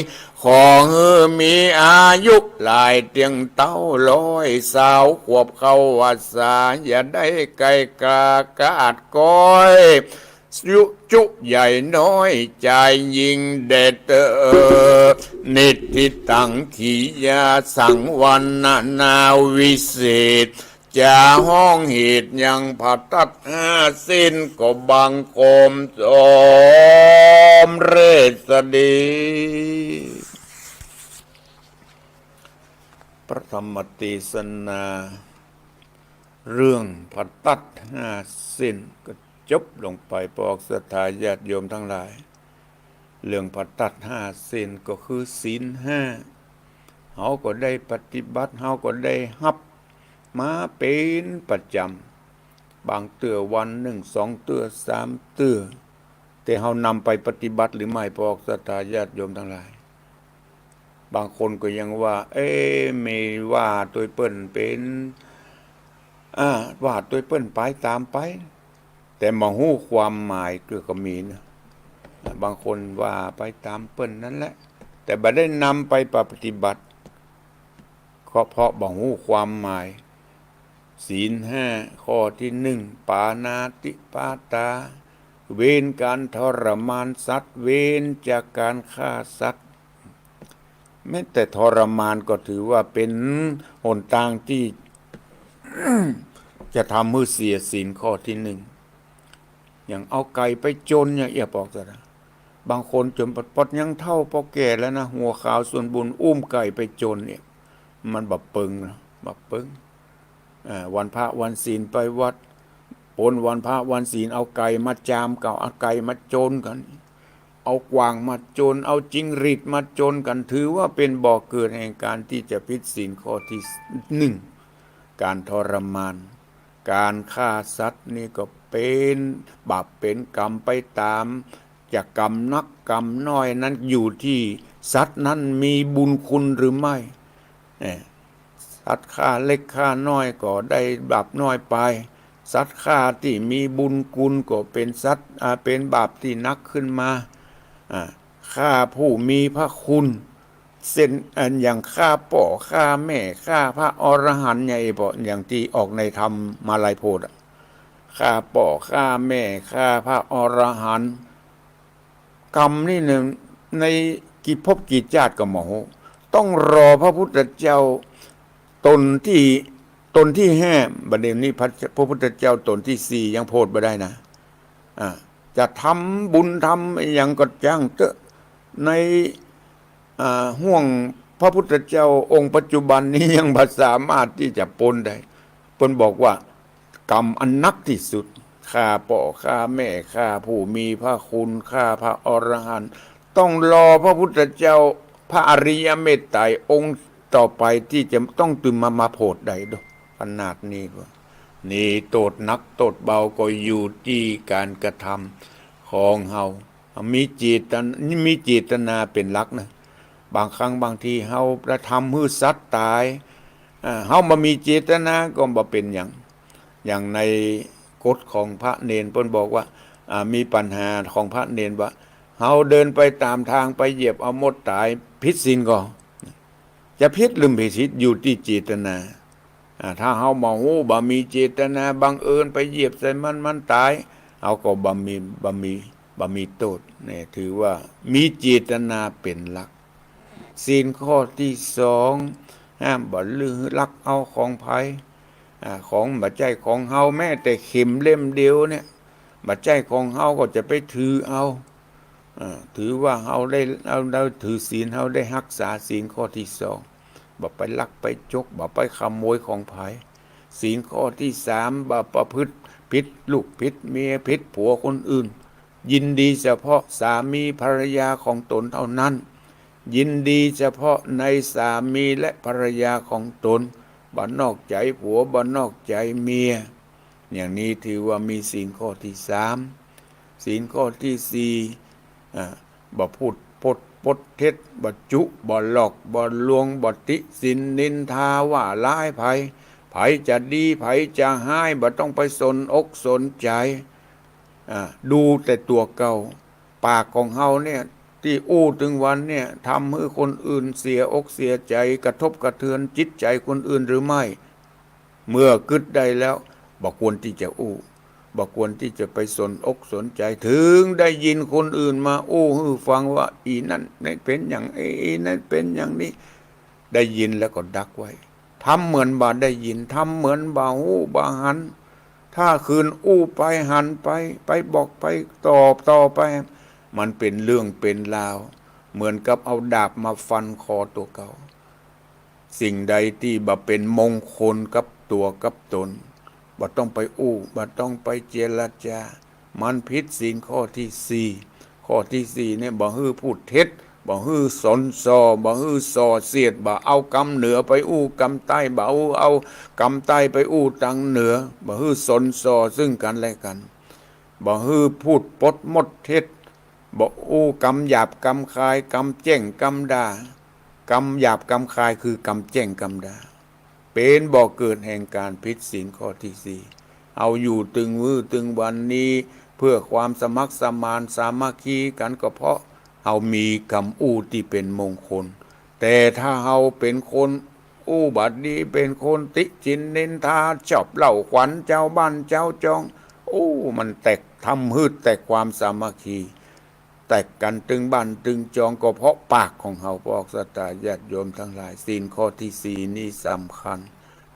ขอหื้อมีอายุหลายเตี้ยงเต้าร้อยสาวขวบเข้าวัสสา อย่าได้ไก๋กล้ากาดก้อย จุ จุใหญ่น้อยจายยิ่งแด่เตอ นิทธิตังขียาสัง วรรณนาวิเศษ จะฮ้องเหตุยังผะตั๊ดห้าสิ้น ก็บังคมสมเร็จสดี พระธรรมเตสนา เรื่องผะตั๊ดห้าเส้นก็จบลงไป ปวกศรัทธาญาติโยมตังหลาย เรื่องผะตั๊ดห้าเส้นก็คือศีลห้า เฮาก็ได้ปฏิบัติ เฮาก็ได้ฮับมาเป๋นประจ๋ำ บางเตื้อวันนึ่งสองเตื้อสามเตื้อ แต่เฮานำไปปฏิบัติหรือไม่ ปวกศรัทธาญาติโยมตังหลาย บางคนก็ยังว่า เอ๊ะ แม่ว่าตวยเปิ้นเป๋น อ่า ว่าตวยเปิ้นไปต๋ามไป แต่บ่ฮู้ความหมายก็ ก็มีนะ บางคนว่าไปต๋ามเปิ้นนั้นแหละ แต่บ่ได้นำไปปฏิบัติ ก็เพราะบ่ฮู้ความหมาย ศีลห้า ข้อตี้นึ่ง ปาณาติปาตา เว้นก๋านทรมานสัตว์ เว้นจากก๋านฆ่าสัตว์ แม้แต่ทรมานก็ถือว่าเป๋นหนตางตี้ จะทำหื้อเสียศีลข้อตี้นึ่ง อย่างเอาไก่ไปจนเนี่ย เอี้ยปวกศรัทธา บางคนจ๋นปอดๆ ยังเฒ่าปอแก่แล้วนะ หัวขาวสมบูรณ์ อุ้มไก่ไปจนเนี่ย มันบ่เปิงนะ บ่เปิง อ่า วันพระวันศีลไปวัด ปนวันพระวันศีลเอาไก่มาจาม ก็เอาไก่มาจนกั๋น เอากวางมาจน เอาจิ้งหรีดมาจนกั๋น ถือว่าเป๋นบ่อเกิดแห่งก๋านตี้จะผิดศีลข้อตี้นึ่ง ก๋านทรมาน ก๋านฆ่าสัตว์นี่ก็เป๋นบาปเป๋นกรรมไปต๋าม จะกรรมนักกรรมน้อยนั้นอยู่ตี้สัตว์นั้นมีบุญคุณหรือไม่ เอ่อ สัตว์ฆ่าเล็กฆ่าน้อยก็ได้บาปน้อยไป สัตว์ฆ่าตี้มีบุญคุณก็เป๋นสัตว์ อ่า เป๋นบาปตี้หนักขึ้นมา อ่า ฆ่าผู้มีพระคุณ เส้นอันอย่างฆ่าป้อฆ่าแม่ฆ่าพระอรหันต์เนี่ย ไอ้ปอ อย่างตี้ออกในธรรมาลัยโพธิ์อะ ฆ่าป้อฆ่าแม่ฆ่าพระอรหันต์ กรรมนี่เนี่ย ในกี่ภพกี่จาติก็บ่ฮู้ ต้องรอพระพุทธเจ้าต๋นตี้ ต๋นตี้ห้า บัดนี้พระ พระพุทธเจ้าต๋นตี้สี่ยังโผดบ่ได้นะ อ่า จะทำบุญทำอะหยังก็จ้างเต๊อะ ใน อ่า ห่วงพระพุทธเจ้าองค์ปัจจุบันนี้ยังบ่สามารถตี้จะป๊นได้ เปิ้นบอกว่า กรรมอันหนักตี้สุด ฆ่าป้อฆ่าแม่ฆ่าผู้มีพระคุณฆ่าพระอรหันต์ ต้องรอพระพุทธเจ้าพระอริยเมตไตรองค์ต่อไปตี้จะต้องตึงมา มาโผดได้ดอก ขนาดนี้ก็ นี่โต้ษหนักโต้ษเบาก็อยู่ตี้ก๋านกระทำของเฮา มีเจตน- มีเจตนาเป๋นหลักนะ บางครั้งบางทีเฮาจะทำหื้อสัตว์ต๋าย อ่า เฮาบ่มีเจตนาก็บ่เป๋นหยัง อย่างในกฎของพระเณรเปิ้นบอกว่า อ่า มีปัญหาของพระเณรว่า เฮาเดินไปต๋ามตางไปเหยียบเอามดต๋าย ผิดศีลก่อ จะผิดหรือบ่ผิดอยู่ตี้เจตนา อ่า ถ้าเฮาบ่ฮู้ บ่มีเจตนา บังเอิญไปเหยียบใส่มัน มันต๋าย เฮาก็บ่มี บ่มี บ่มีโต้ษ เนี่ย ถือว่ามีเจตนาเป๋นหลัก ศีลข้อตี้สอง ห้ามบ่ลักเอาของใผ อ่า ของบ่ใจ้ของเฮา แม้แต่เข็มเล่มเดียวเนี่ย บ่ใจ้ของเฮาก็จะไปถือเอา อ่า ถือว่าเฮาได้ เฮาได้ถือศีล เฮาได้ฮักษาศีลข้อตี้สอง บ่ไปลักไปจก บ่ไปขโมยของใผ ศีลข้อตี้สาม บ่ประพฤติผิดลูกผิดเมีย ผิดผัวคนอื่น ยินดีเฉพาะสามีภรรยาของตนเท่านั้น ยินดีเฉพาะในสามีและภรรยาของตน บ่นอกใจ๋ผัว บ่นอกใจ๋เมีย อย่างนี้ถือว่ามีศีลข้อตี้สาม ศีลข้อตี้สี่ อ่า บ่พูดปด ปดเท็จ บ่จุ บ่หลอก บ่ลวง บ่ติฉินนินทาว่าร้ายใผ ใผจะดี ใผจะฮ้าย บ่ต้องไปสนอกสนใจ๋ อ่า ดูแต่ตั๋วเก่า ปากของเฮาเนี่ย ตี้อู้ตึงวันเนี่ย ทำหื้อคนอื่นเสียอกเสียใจ๋ กระทบกระเทือนจิตใจ๋คนอื่นหรือไม่ เมื่อกึ๊ดได้แล้ว บ่ควรตี้จะอู้ บ่ควรตี้จะไปสนอกสนใจ๋ เถิงได้ยินคนอื่นมาอู้หื้อฟังว่า อี่นั้นเป๋นอย่างอี้ อี่นั้นเป๋นอย่างนี้ ได้ยินแล้วก็ดักไว้ ทำเหมือนบ่ได้ยิน ทำเหมือนบ่ฮู้บ่หัน ถ้าคืนอู้ไปหันไป ไปบอกไปตอบต่อไป มันเป๋นเรื่องเป๋นราว เหมือนกับเอาดาบมาฟันคอตั๋วเก่า สิ่งใดตี้บ่เป๋นมงคลกับตั๋วกับตน บ่ต้องไปอู้ บ่ต้องไปเจรจา มันผิดศีลข้อตี้สี่ ข้อตี้สี่เนี่ย บ่หื้อพูดเท็จ บ่หื้อสนส่อ บ่หื้อส่อเสียด บ่เอากำเหนือไปอู้กำใต้ บ่เอา เอากำใต้ไปอู้ตังเหนือ บ่หื้อสนส่อซึ่งกั๋นและกั๋น บ่หื้อพูดปดมดเท็จ บ่อู้กำหยาบกำคาย กำแจ้งกำด่า กำหยาบกำคายคือกำแจ้งกำด่า เป๋นบ่อเกิดแห่งก๋านผิดศีลข้อตี้สี่ เฮาอยู่ตึงมื้อตึงวันนี้ เปื้อความสมัครสมานสามัคคีกั๋น ก็เพราะเฮามีกำอู้ตี้เป๋นมงคล แต่ถ้าเฮาเป๋นคนอู้บ่ดี เป๋นคนติฉินนินทา ชอบเล่าขวัญจาวบ้านจาวจอง อู้ มันแตก ทำหื้อแตกความสามัคคี แตกกั๋นตึงบ้านตึงจอง ก็เพราะปากของเฮา ปอกศรัทธาญาติโยมตังหลาย ศีลข้อตี้สี่นี้สำคัญ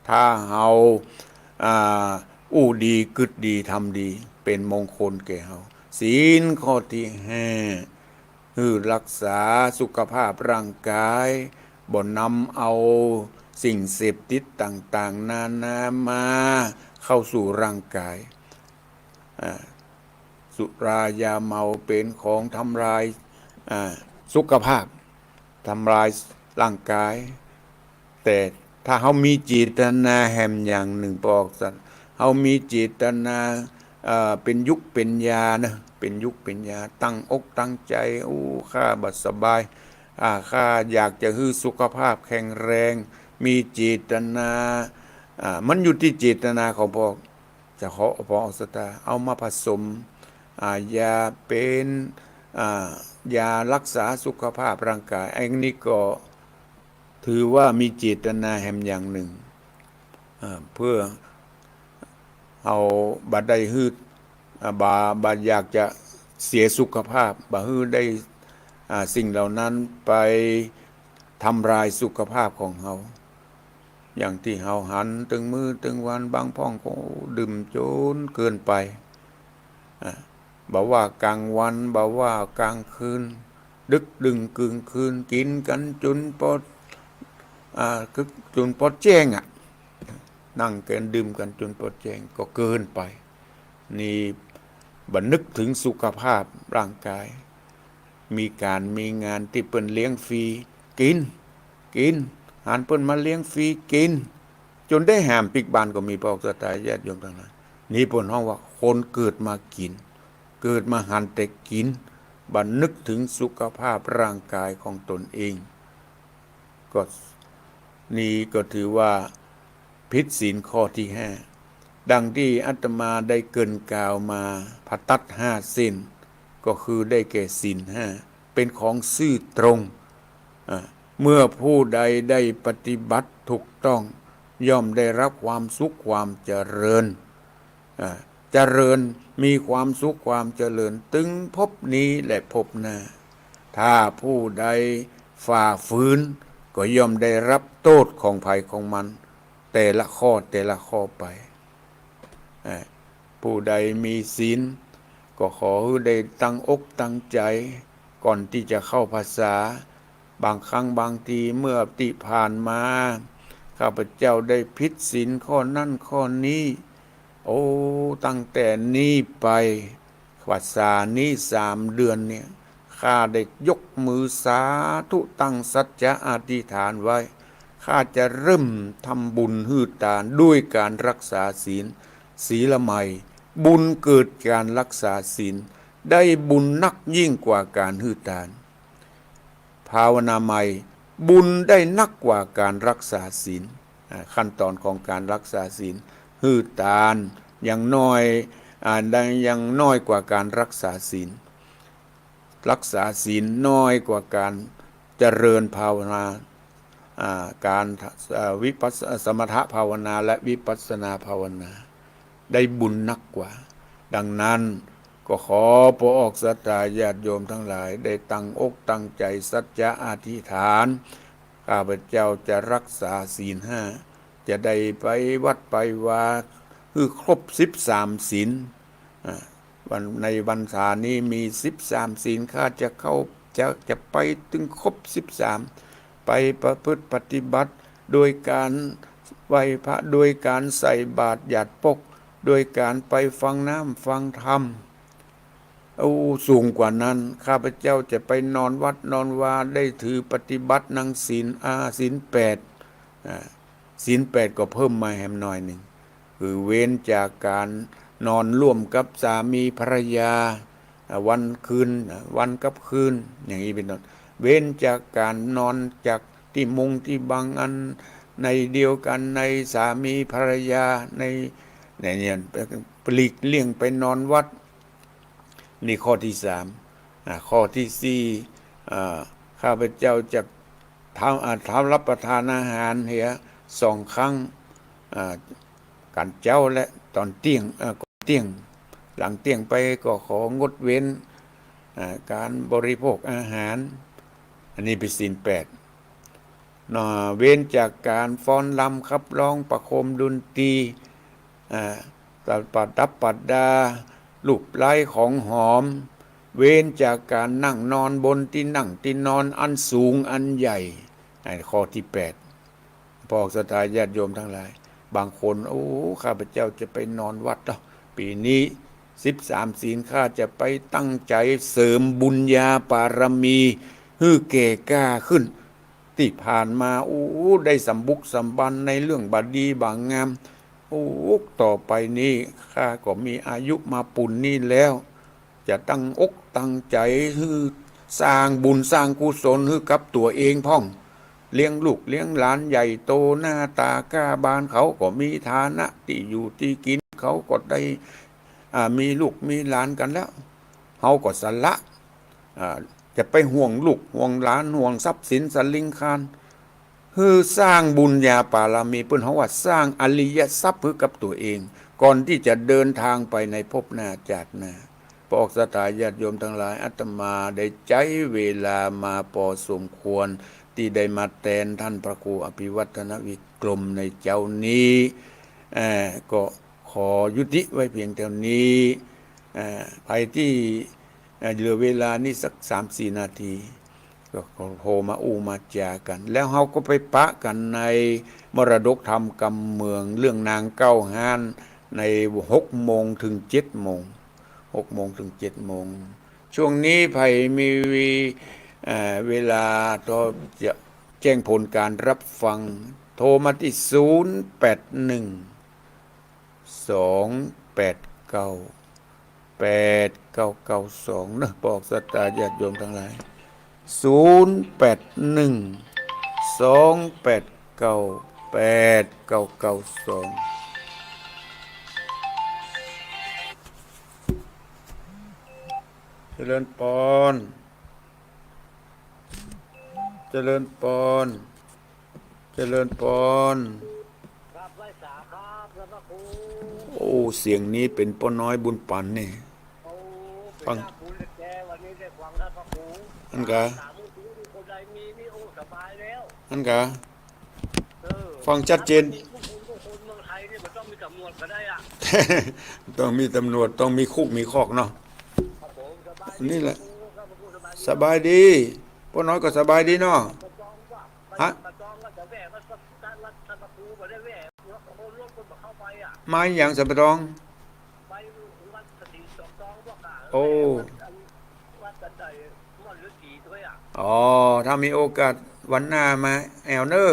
ถ้าเฮา อ่า อู้ดี กึ๊ดดี ทำดี เป๋นมงคลแก่เฮา ศีลข้อตี้ห้า หื้อรักษาสุขภาพร่างกาย บ่นำเอาสิ่งเสพติดต่างๆ นานามาเข้าสู่ร่างกาย อ่า สุรายาเมาเป๋นของทำลาย อ่า สุขภาพ ทำลายร่างกาย แต่ถ้าเฮามีเจตนาแหมอย่างนึ่ง ปอกศรัทธา เฮามีเจตนา เอ่อ เป๋นยุกเป๋นยานะ เป๋นยุกเป๋นยา ตั้งอกตั้งใจ๋ อู้ ข้าบ่สบาย อ่า ข้าอยากจะหื้อสุขภาพแข็งแรง มีเจตนา อ่า มันอยู่ตี้เจตนาของปอก จะขอ ปอกศรัทธา เอามาผสม อ่า ยาเป๋น อ่า ยารักษาสุขภาพร่างกาย อันนี้ก็ถือว่ามีเจตนาแหมอย่างนึ่ง อ่า เปื้อเฮาบ่ได้หื้อ อ่า บ่ บ่อยากจะเสียสุขภาพ บ่หื้อได้ อ่า สิ่งเหล่านั้นไปทำลายสุขภาพของเฮา อย่างตี้เฮาหันตึงมื้อตึงวัน บางพ่องก็ดื่มจ๋นเกินไป อ่า บ่ว่ากลางวัน บ่ว่ากลางคืน ดึกดื่นกึ่งคืน กิ๋นกั๋นจ๋นปอ อ่า คือจ๋นปอแจ้งอะ นั่งกั๋นดื่มกั๋นจ๋นปอแจ้ง ก็เกินไป นี่บ่นึกเถิงสุขภาพร่างกาย มีก๋านมีงานตี้เปิ้นเลี้ยงฟรี กิ๋น กิ๋น หันเปิ้นมาเลี้ยงฟรี กิ๋น จ๋นได้หามปิ๊กบานก็มี ปอกศรัทธาญาติโยมตังหลาย นี่เปิ้นฮ้องว่าคนเกิดมากิ๋น เกิดมาหันแต่กิ๋น บ่นึกเถิงสุขภาพร่างกายของตนเอง ก็ นี่ก็ถือว่าผิดศีลข้อตี้ห้า ดังตี้อาตมาได้เกริ่นกล่าวมา ผะตั๊ดห้าเส้น ก็คือได้แก่ศีลห้า เป๋นของซื่อตรง อ่า เมื่อผู้ใดได้ปฏิบัติถูกต้อง ย่อมได้รับความสุขความเจริญ อ่า เจริญ มีความสุขความเจริญ ตึงภพนี้และภพหน้า ถ้าผู้ใดฝ่าฝืน ก็ย่อมได้รับโต้ษของใผของมัน แต่ละข้อแต่ละข้อไป อ่า ผู้ใดมีศีล ก็ขอหื้อได้ตั้งอกตั้งใจ๋ ก่อนตี้จะเข้าพรรษา บางครั้งบางทีเมื่อตี้ผ่านมา ข้าพเจ้าได้ผิดศีลข้อนั้นข้อนี้ โอ้ ตั้งแต่นี้ไป พรรษานี้สามเดือนเนี่ย ข้าได้ยกมือสาธุ ตั้งสัจจะอธิษฐานไว้ ข้าจะเริ่มทำบุญหื้อตานด้วยก๋านรักษาศีล ศีลใหม่ บุญเกิดก๋านรักษาศีล ได้บุญนักยิ่งกว่าก๋านหื้อตาน ภาวนาใหม่ บุญได้นักกว่าก๋านรักษาศีล อ่า ขั้นตอนของก๋านรักษาศีล หื้อตานยังน้อย อ่า ได้ยังน้อยกว่าก๋านรักษาศีล รักษาศีลน้อยกว่าก๋านเจริญภาวนา อ่า ก๋าน อ่า วิปัสส- สมถภาวนาและวิปัสสนาภาวนา ได้บุญนักกว่า ดังนั้นก็ขอปอกศรัทธาญาติโยมตังหลาย ได้ตั้งอกตั้งใจ๋สัจจะอธิษฐาน ข้าพเจ้าจะรักษาศีลห้า จะได้ไปวัดไปวาหื้อครบสิบสามศีล อ่า วัน ในพรรษานี้มีสิบสามศีล ข้าจะเข้า จะ จะไปเถิงครบสิบสาม ไปประพฤติปฏิบัติ โดยก๋านไหว้พระ โดยก๋านใส่บาตรหยาดปก โดยการไปฟังน้ำฟังธรรม โอ้ สูงกว่านั้น ข้าพเจ้าจะไปนอนวัดนอนวา ได้ถือปฏิบัตินางศีล อา ศีลแปด อ่า ศีลแปดก็เพิ่มมาแหมหน่อยหนึ่ง คือเว้นจากการนอนร่วมกับสามีภรรยา อ่า วันคืน อ่า วันกับคืน อย่างนี้เป็นต้น เว้นจากการนอนจากตี้มุงตี้บังอันในเดียวกัน ในสามีภรรยา ใน ในเนี่ย หลีกเลี่ยงไปนอนวัด นี่ข้อที่สาม อ่า ข้อที่สี่ อ่า ข้าพเจ้าจะทำ อ่า ทำรับประทานอาหารเหียสองครั้ง อ่า ก๋านเจ๊าและตอนเตี้ยง อ่า ก่อนเตี้ยง หลังเตี้ยงไปก็ของดเว้น อ่า การบริโภคอาหาร อันนี้เป็นศีลแปด เนาะ เว้นจากการฟ้อนรำขับร้องประโคมดนตรี อ่า ประดับประดา ลูบไล้ของหอม เว้นจากการนั่งนอนบนตี้นั่งตี้นอนอันสูงอันใหญ่ อันข้อที่แปด พวกศรัทธาญาติโยมทั้งหลาย บางคน โอ้ ข้าพเจ้าจะไปนอนวัดเนาะ ปี๋นี้สิบสามศีล ข้าจะไปตั้งใจ๋เสริมบุญญาปารมีหื้อแก่กล้าขึ้น ตี้ผ่านมา โอ้ ได้สำบุกสำบันในเรื่องบ่ดีบ่างาม โอ้ ต่อไปนี้ข้าก็มีอายุมาปูนนี้แล้ว จะตั้งอกตั้งใจ๋หื้อสร้างบุญสร้างกุศลหื้อกับตั๋วเองพ่อง เลี้ยงลูกเลี้ยงหลานใหญ่โตหน้าต๋าก้าบาน เขาก็มีฐานะตี้อยู่ตี้กิ๋น เขาก็ได้ อ่า มีลูกมีหลานกั๋นแล้ว เฮาก็สละ อ่า จะไปห่วงลูกห่วงหลาน ห่วงทรัพย์สินสะหลิงคาร หื้อสร้างบุญญาปารมี เปิ้นฮ้องว่าสร้างอริยทรัพย์หื้อกับตั๋วเอง ก่อนตี้จะเดินทางไปในภพหน้าจาติหน้า พวกศรัทธาญาติโยมทั้งหลาย อาตมาได้ใจ๊เวลามาปอสมควร ตี้ได้มาแตนต้านพระครูอภิวัฒนวิกรมในเจ๊านี้ เอ่อ ก็ขอยุติไว้เพียงเต้านี้ เอ่อ ใผตี้ อ่า เหลือเวลานี่สักสามสี่นาที ก็ขอโทรมาอู้มาจ๋ากั๋น แล้วเฮาก็ไปปะกั๋นในมรดกธรรมกำเมือง เรื่องนางเก๊าฮ้าน ในหกโมงเถิงเจ็ดโมง หกโมงเถิงเจ็ดโมง ช่วงนี้ใผมี เอ่อ เวลา ก็จะแจ้งผลการรับฟัง โทรมาตี้ ศูนย์แปดหนึ่ง สองแปดเก้า แปดเก้าเก้าสอง เนาะ พวกศรัทธาญาติโยมทั้งหลาย ศูนย์แปดหนึ่ง สองแปดเก้า แปดเก้าเก้าสอง เจริญปอน เจริญปอน เจริญปอน ครับ ไหว้สาครับ ท่านพระครู โอ้ เสียงนี้เป๋นป้อน้อยบุญปั๋นนี่ โอ้ ฟัง เป๋นหน้าบุญเลยแก วันนี้ได้ฟังท่านพระครู อั้นกา สามมื้อถึงมีคนใดมีนี่ โอ้ สบายแล้ว อั้นกา เออ ฟังชัดเจน ถ้ามีผู้คน ผู้คนเมืองไทยนี่บ่ต้องมีตำรวจก็ได้อะ ต้องมีตำรวจ ต้องมีคุกมีคอกเนาะ ครับผม สบายดี นี่แหละ ครับผม สบายดี สบายดี ป้อน้อยก็สบายดีเนาะ ฮะ มาอีหยังสันป่าตอง โอ้ อ๋อ ถ้ามีโอกาสวันหน้ามาแอ่วเน่อ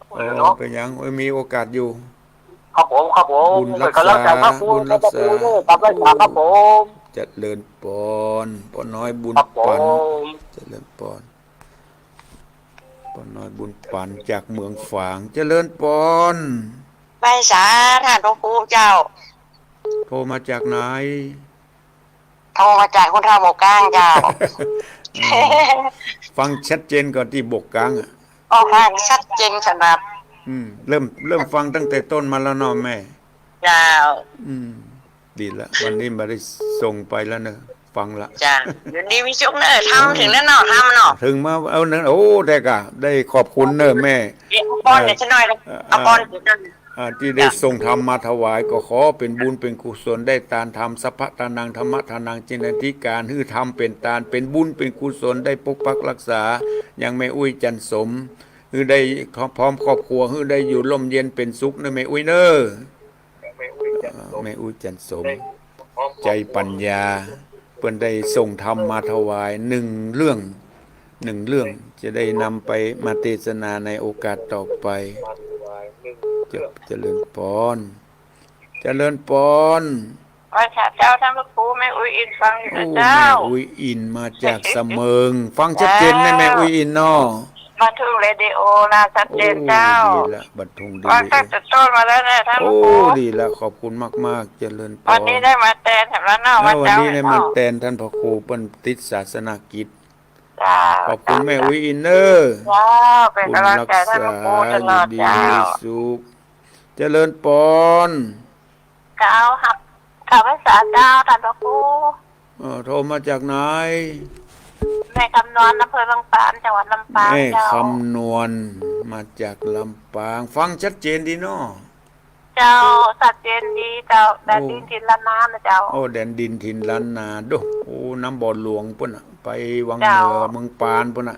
โอ้ เป๋นหยัง โอ้ย มีโอกาสอยู่ ครับผม ครับผม บุญรักษา กำลังใจครับผม บุญรักษา ครับผม ครับผม เจริญปอน ป้อน้อยบุญปั๋น ครับผม เจริญปอน ป้อน้อยบุญปั๋นจากเมืองฝาง เจริญปอน ไหว้สาท่านพระครูเจ้า โทรมาจากไหน โทรมาจากคนเฒ่าบกกลางเจ้า เออ ฟังชัดเจนก่อนตี้บกกลางอะ อ๋อ ฟังชัดเจนขนาด อืม เริ่ม เริ่มฟังตั้งแต่ต้นมาแล้วเนาะแม่ เจ้า อืม ดีละ วันนี้บ่ได้ส่งไปแล้วเนาะ ฟังละ เจ้า อยู่ดีมีสุขเนาะ ธรรมเถิงแล้วเนาะ ธรรมเนาะ เถิงมา เอาเนาะ โอ้ ได้กะ ได้ขอบคุณเนาะแม่ เดี๋ยวเอาปอนเดี๋ยวจะหน่อยละ เอ่อ เอาปอนเดี๋ยวจะ อ่า ตี้ได้ส่งธรรมมาถวาย ก็ขอเป๋นบุญเป๋นกุศล ได้ตานธรรม สัพพะทานัง ธัมมะทานัง จิณฑาธิการ หื้อธรรมเป๋นตาน เป๋นบุญเป๋นกุศล ได้ปกปักรักษา ยังแม่อุ๊ยจันทร์สม หื้อได้พร้อมครอบครัว หื้อได้อยู่ร่มเย็นเป๋นสุขเน่อแม่อุ๊ยเน่อ แม่อุ๊ยจันทร์สม อ่า แม่อุ๊ยจันทร์สม ได้ ใจ๋ปัญญา เปิ้นได้ส่งธรรมมาถวายหนึ่งเรื่อง หนึ่งเรื่อง จะได้นำไปมาเตสนาในโอกาสต่อไป เจริญปอน เจริญปอน ไหว้สาเจ้าต้านพระครู แม่อุ๊ยอินฟังอยู่นะเจ้า โอ้ แม่อุ๊ยอินมาจากสะเมิง ฟังชัดเจนไหมแม่อุ๊ยอินเนาะ บันทุงเรดิโอนะ ชัดเจนเจ้า โอ้ ดีละ บันทุงเรดิโอ ฟังตั้งแต่ต้นมาแล้วนะต้านพระครู โอ้ ดีละ ขอบคุณมากๆ เจริญปอน วันนี้ได้มาแตนแถมแล้วเนาะ อ้าว วันนี้ได้มาแตนต้านพระครู เปิ้นติดศาสนกิจ เจ้า ขอบคุณแม่อุ๊ยอินเน่อ เจ้า เป๋นก๋ำลังใจ๋ต้านพระครูตลอดเจ้า บุญรักษา อยู่ดีมีสุข เจริญปอน เจ้า ครับ ข้าพเจ้าเจ้า ต้านพระครู เอ่อ โทรมาจากไหน แม่คำนวณ อำเภอเมืองปาน จังหวัดลำปาง แม่ เจ้า คำนวณ มาจากลำปาง ฟังชัดเจนดีเนาะ เจ้า ชัดเจนดีเจ้า แดนดินถิ่นล้านนานะเจ้า โอ้ แดนดินถิ่นล้านนา โด้ โอ้ น้ำบ่อหลวงปู้นน่ะ ไปวังเหนือ เจ้า เมืองปานปู้นน่ะ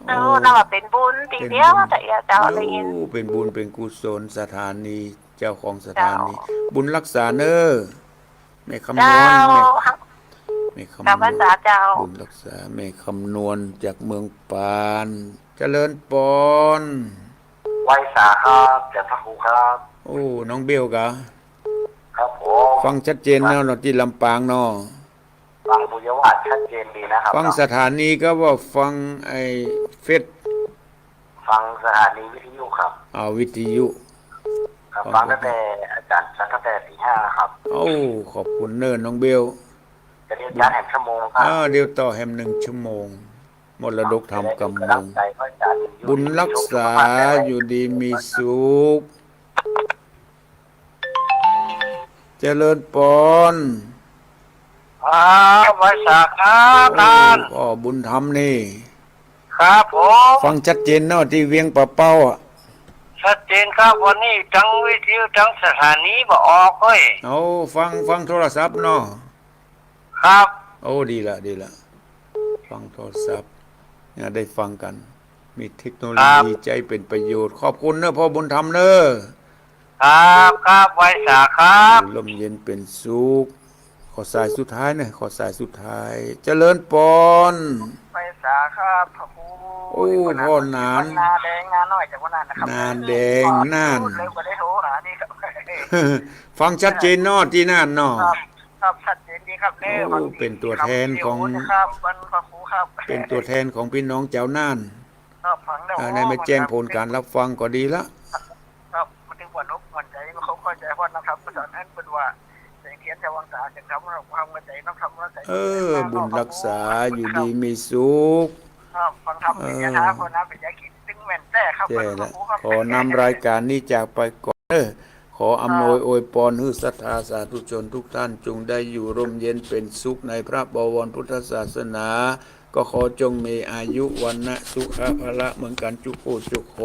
โอ้ โอ้ นับว่าเป๋นบุญตี้เดียว เป๋นบุญ เจ้า ได้ยิน โอ้ เป๋นบุญเป๋นกุศล สถานี เจ้าของสถานี เจ้า บุญรักษาเน่อ แม่คำนวณ เจ้า แม่ แม่คำนวณ ข้าพเจ้าเจ้า บุญรักษา แม่คำนวณจากเมืองปาน เจริญปอน ไหว้สาครับ เจ้าพระครูครับ โอ้ น้องเบลกา ครับผม ฟังชัดเจนแล้วเนาะ ตี้ลำปางเนาะ ฟังบุญญวาสชัดเจนดีนะครับ ฟังสถานีก็ว่าฟังไอ้เฟซ ฟังสถานีวิทยุครับ อ่า วิทยุ ครับ ฟัง ฟังตั้งแต่อาจารย์ ตั้งแต่ตีห้าครับ โอ้ ขอบคุณเน่อน้องเบล จะเรียนอาจารย์แหมชั่วโมงครับ อ่า เดี๋ยวต่อแหมหนึ่งชั่วโมง มรดกธรรมกำมง จะได้เป็นกำลังใจให้อาจารย์อยู่ดีมีสุข บุญรักษา สุขภาพแข็งแรง อยู่ดีมีสุข เจริญปอน ครับ ไหว้สาครับ โอ้ ต้าน พ่อบุญธรรมนี่ ครับผม ฟังชัดเจนเนาะ ตี้เวียงป่าเป้าอะ ชัดเจนครับ วันนี้ตังวิทยุตังสถานีบ่ออกเฮ้ย เอา ฟัง ฟังโทรศัพท์เนาะ ครับ โอ้ ดีละ ดีละ ฟังโทรศัพท์ เนี่ย ได้ฟังกั๋น มีเทคโนโลยี ครับ ใจ๊เป๋นประโยชน์ ขอบคุณเน่อพ่อบุญธรรมเน่อ ครับ ครับ ไหว้สาครับ อยู่ร่มเย็นเป๋นสุข ขอสายสุดท้ายเน่อ ขอสายสุดท้าย เจริญปอน ไหว้สาครับ พระครู โอ้ พ่อหนาน นาแดง นาน้อย จากวันนั้นนะครับ นาแดง น่าน เร็วกว่าได้โทรหานี่ครับ ฟังชัดเจนเนาะ ตี้น่านเนาะ ครับ ครับ ชัดเจนดีครับ โอ้ เป๋นตั๋วแทนของ ครับ วันพระครูครับ เป๋นตั๋วแทนของปี้น้องจาวน่าน ครับ ฟังแล้ว อ่า ได้มาแจ้งผลก๋านฮับฟังก็ดีละ ครับ มันถึงว่าอกมั่นใจ๋ มันเข้าใจ๋ เพราะนักธรรมสถานนั้นเปิ้นว่า แสงเทียนสว่างต๋า แสงธรรมส่องความเข้าใจ๋ นักธรรมเข้าใจ๋ เออ บุญรักษา อยู่ดีมีสุข ครับ ฟังธรรมเป๋นยาทา เออ ภาวนาเป๋นยากิ๋น ซึ่งแม่นแต๊ครับ แจ้ละ ขอน้ำรายก๋านนี้จากไปก่อนเน่อ ขออำนวยอวยปอนหื้อศรัทธาสาธุชนทุกท่าน จงได้อยู่ร่มเย็นเป๋นสุขในพระบวรพุทธศาสนา ก็ขอจงมีอายุ วรรณะ สุขะ พละ เหมือนกั๋นจุกผู้จุกคน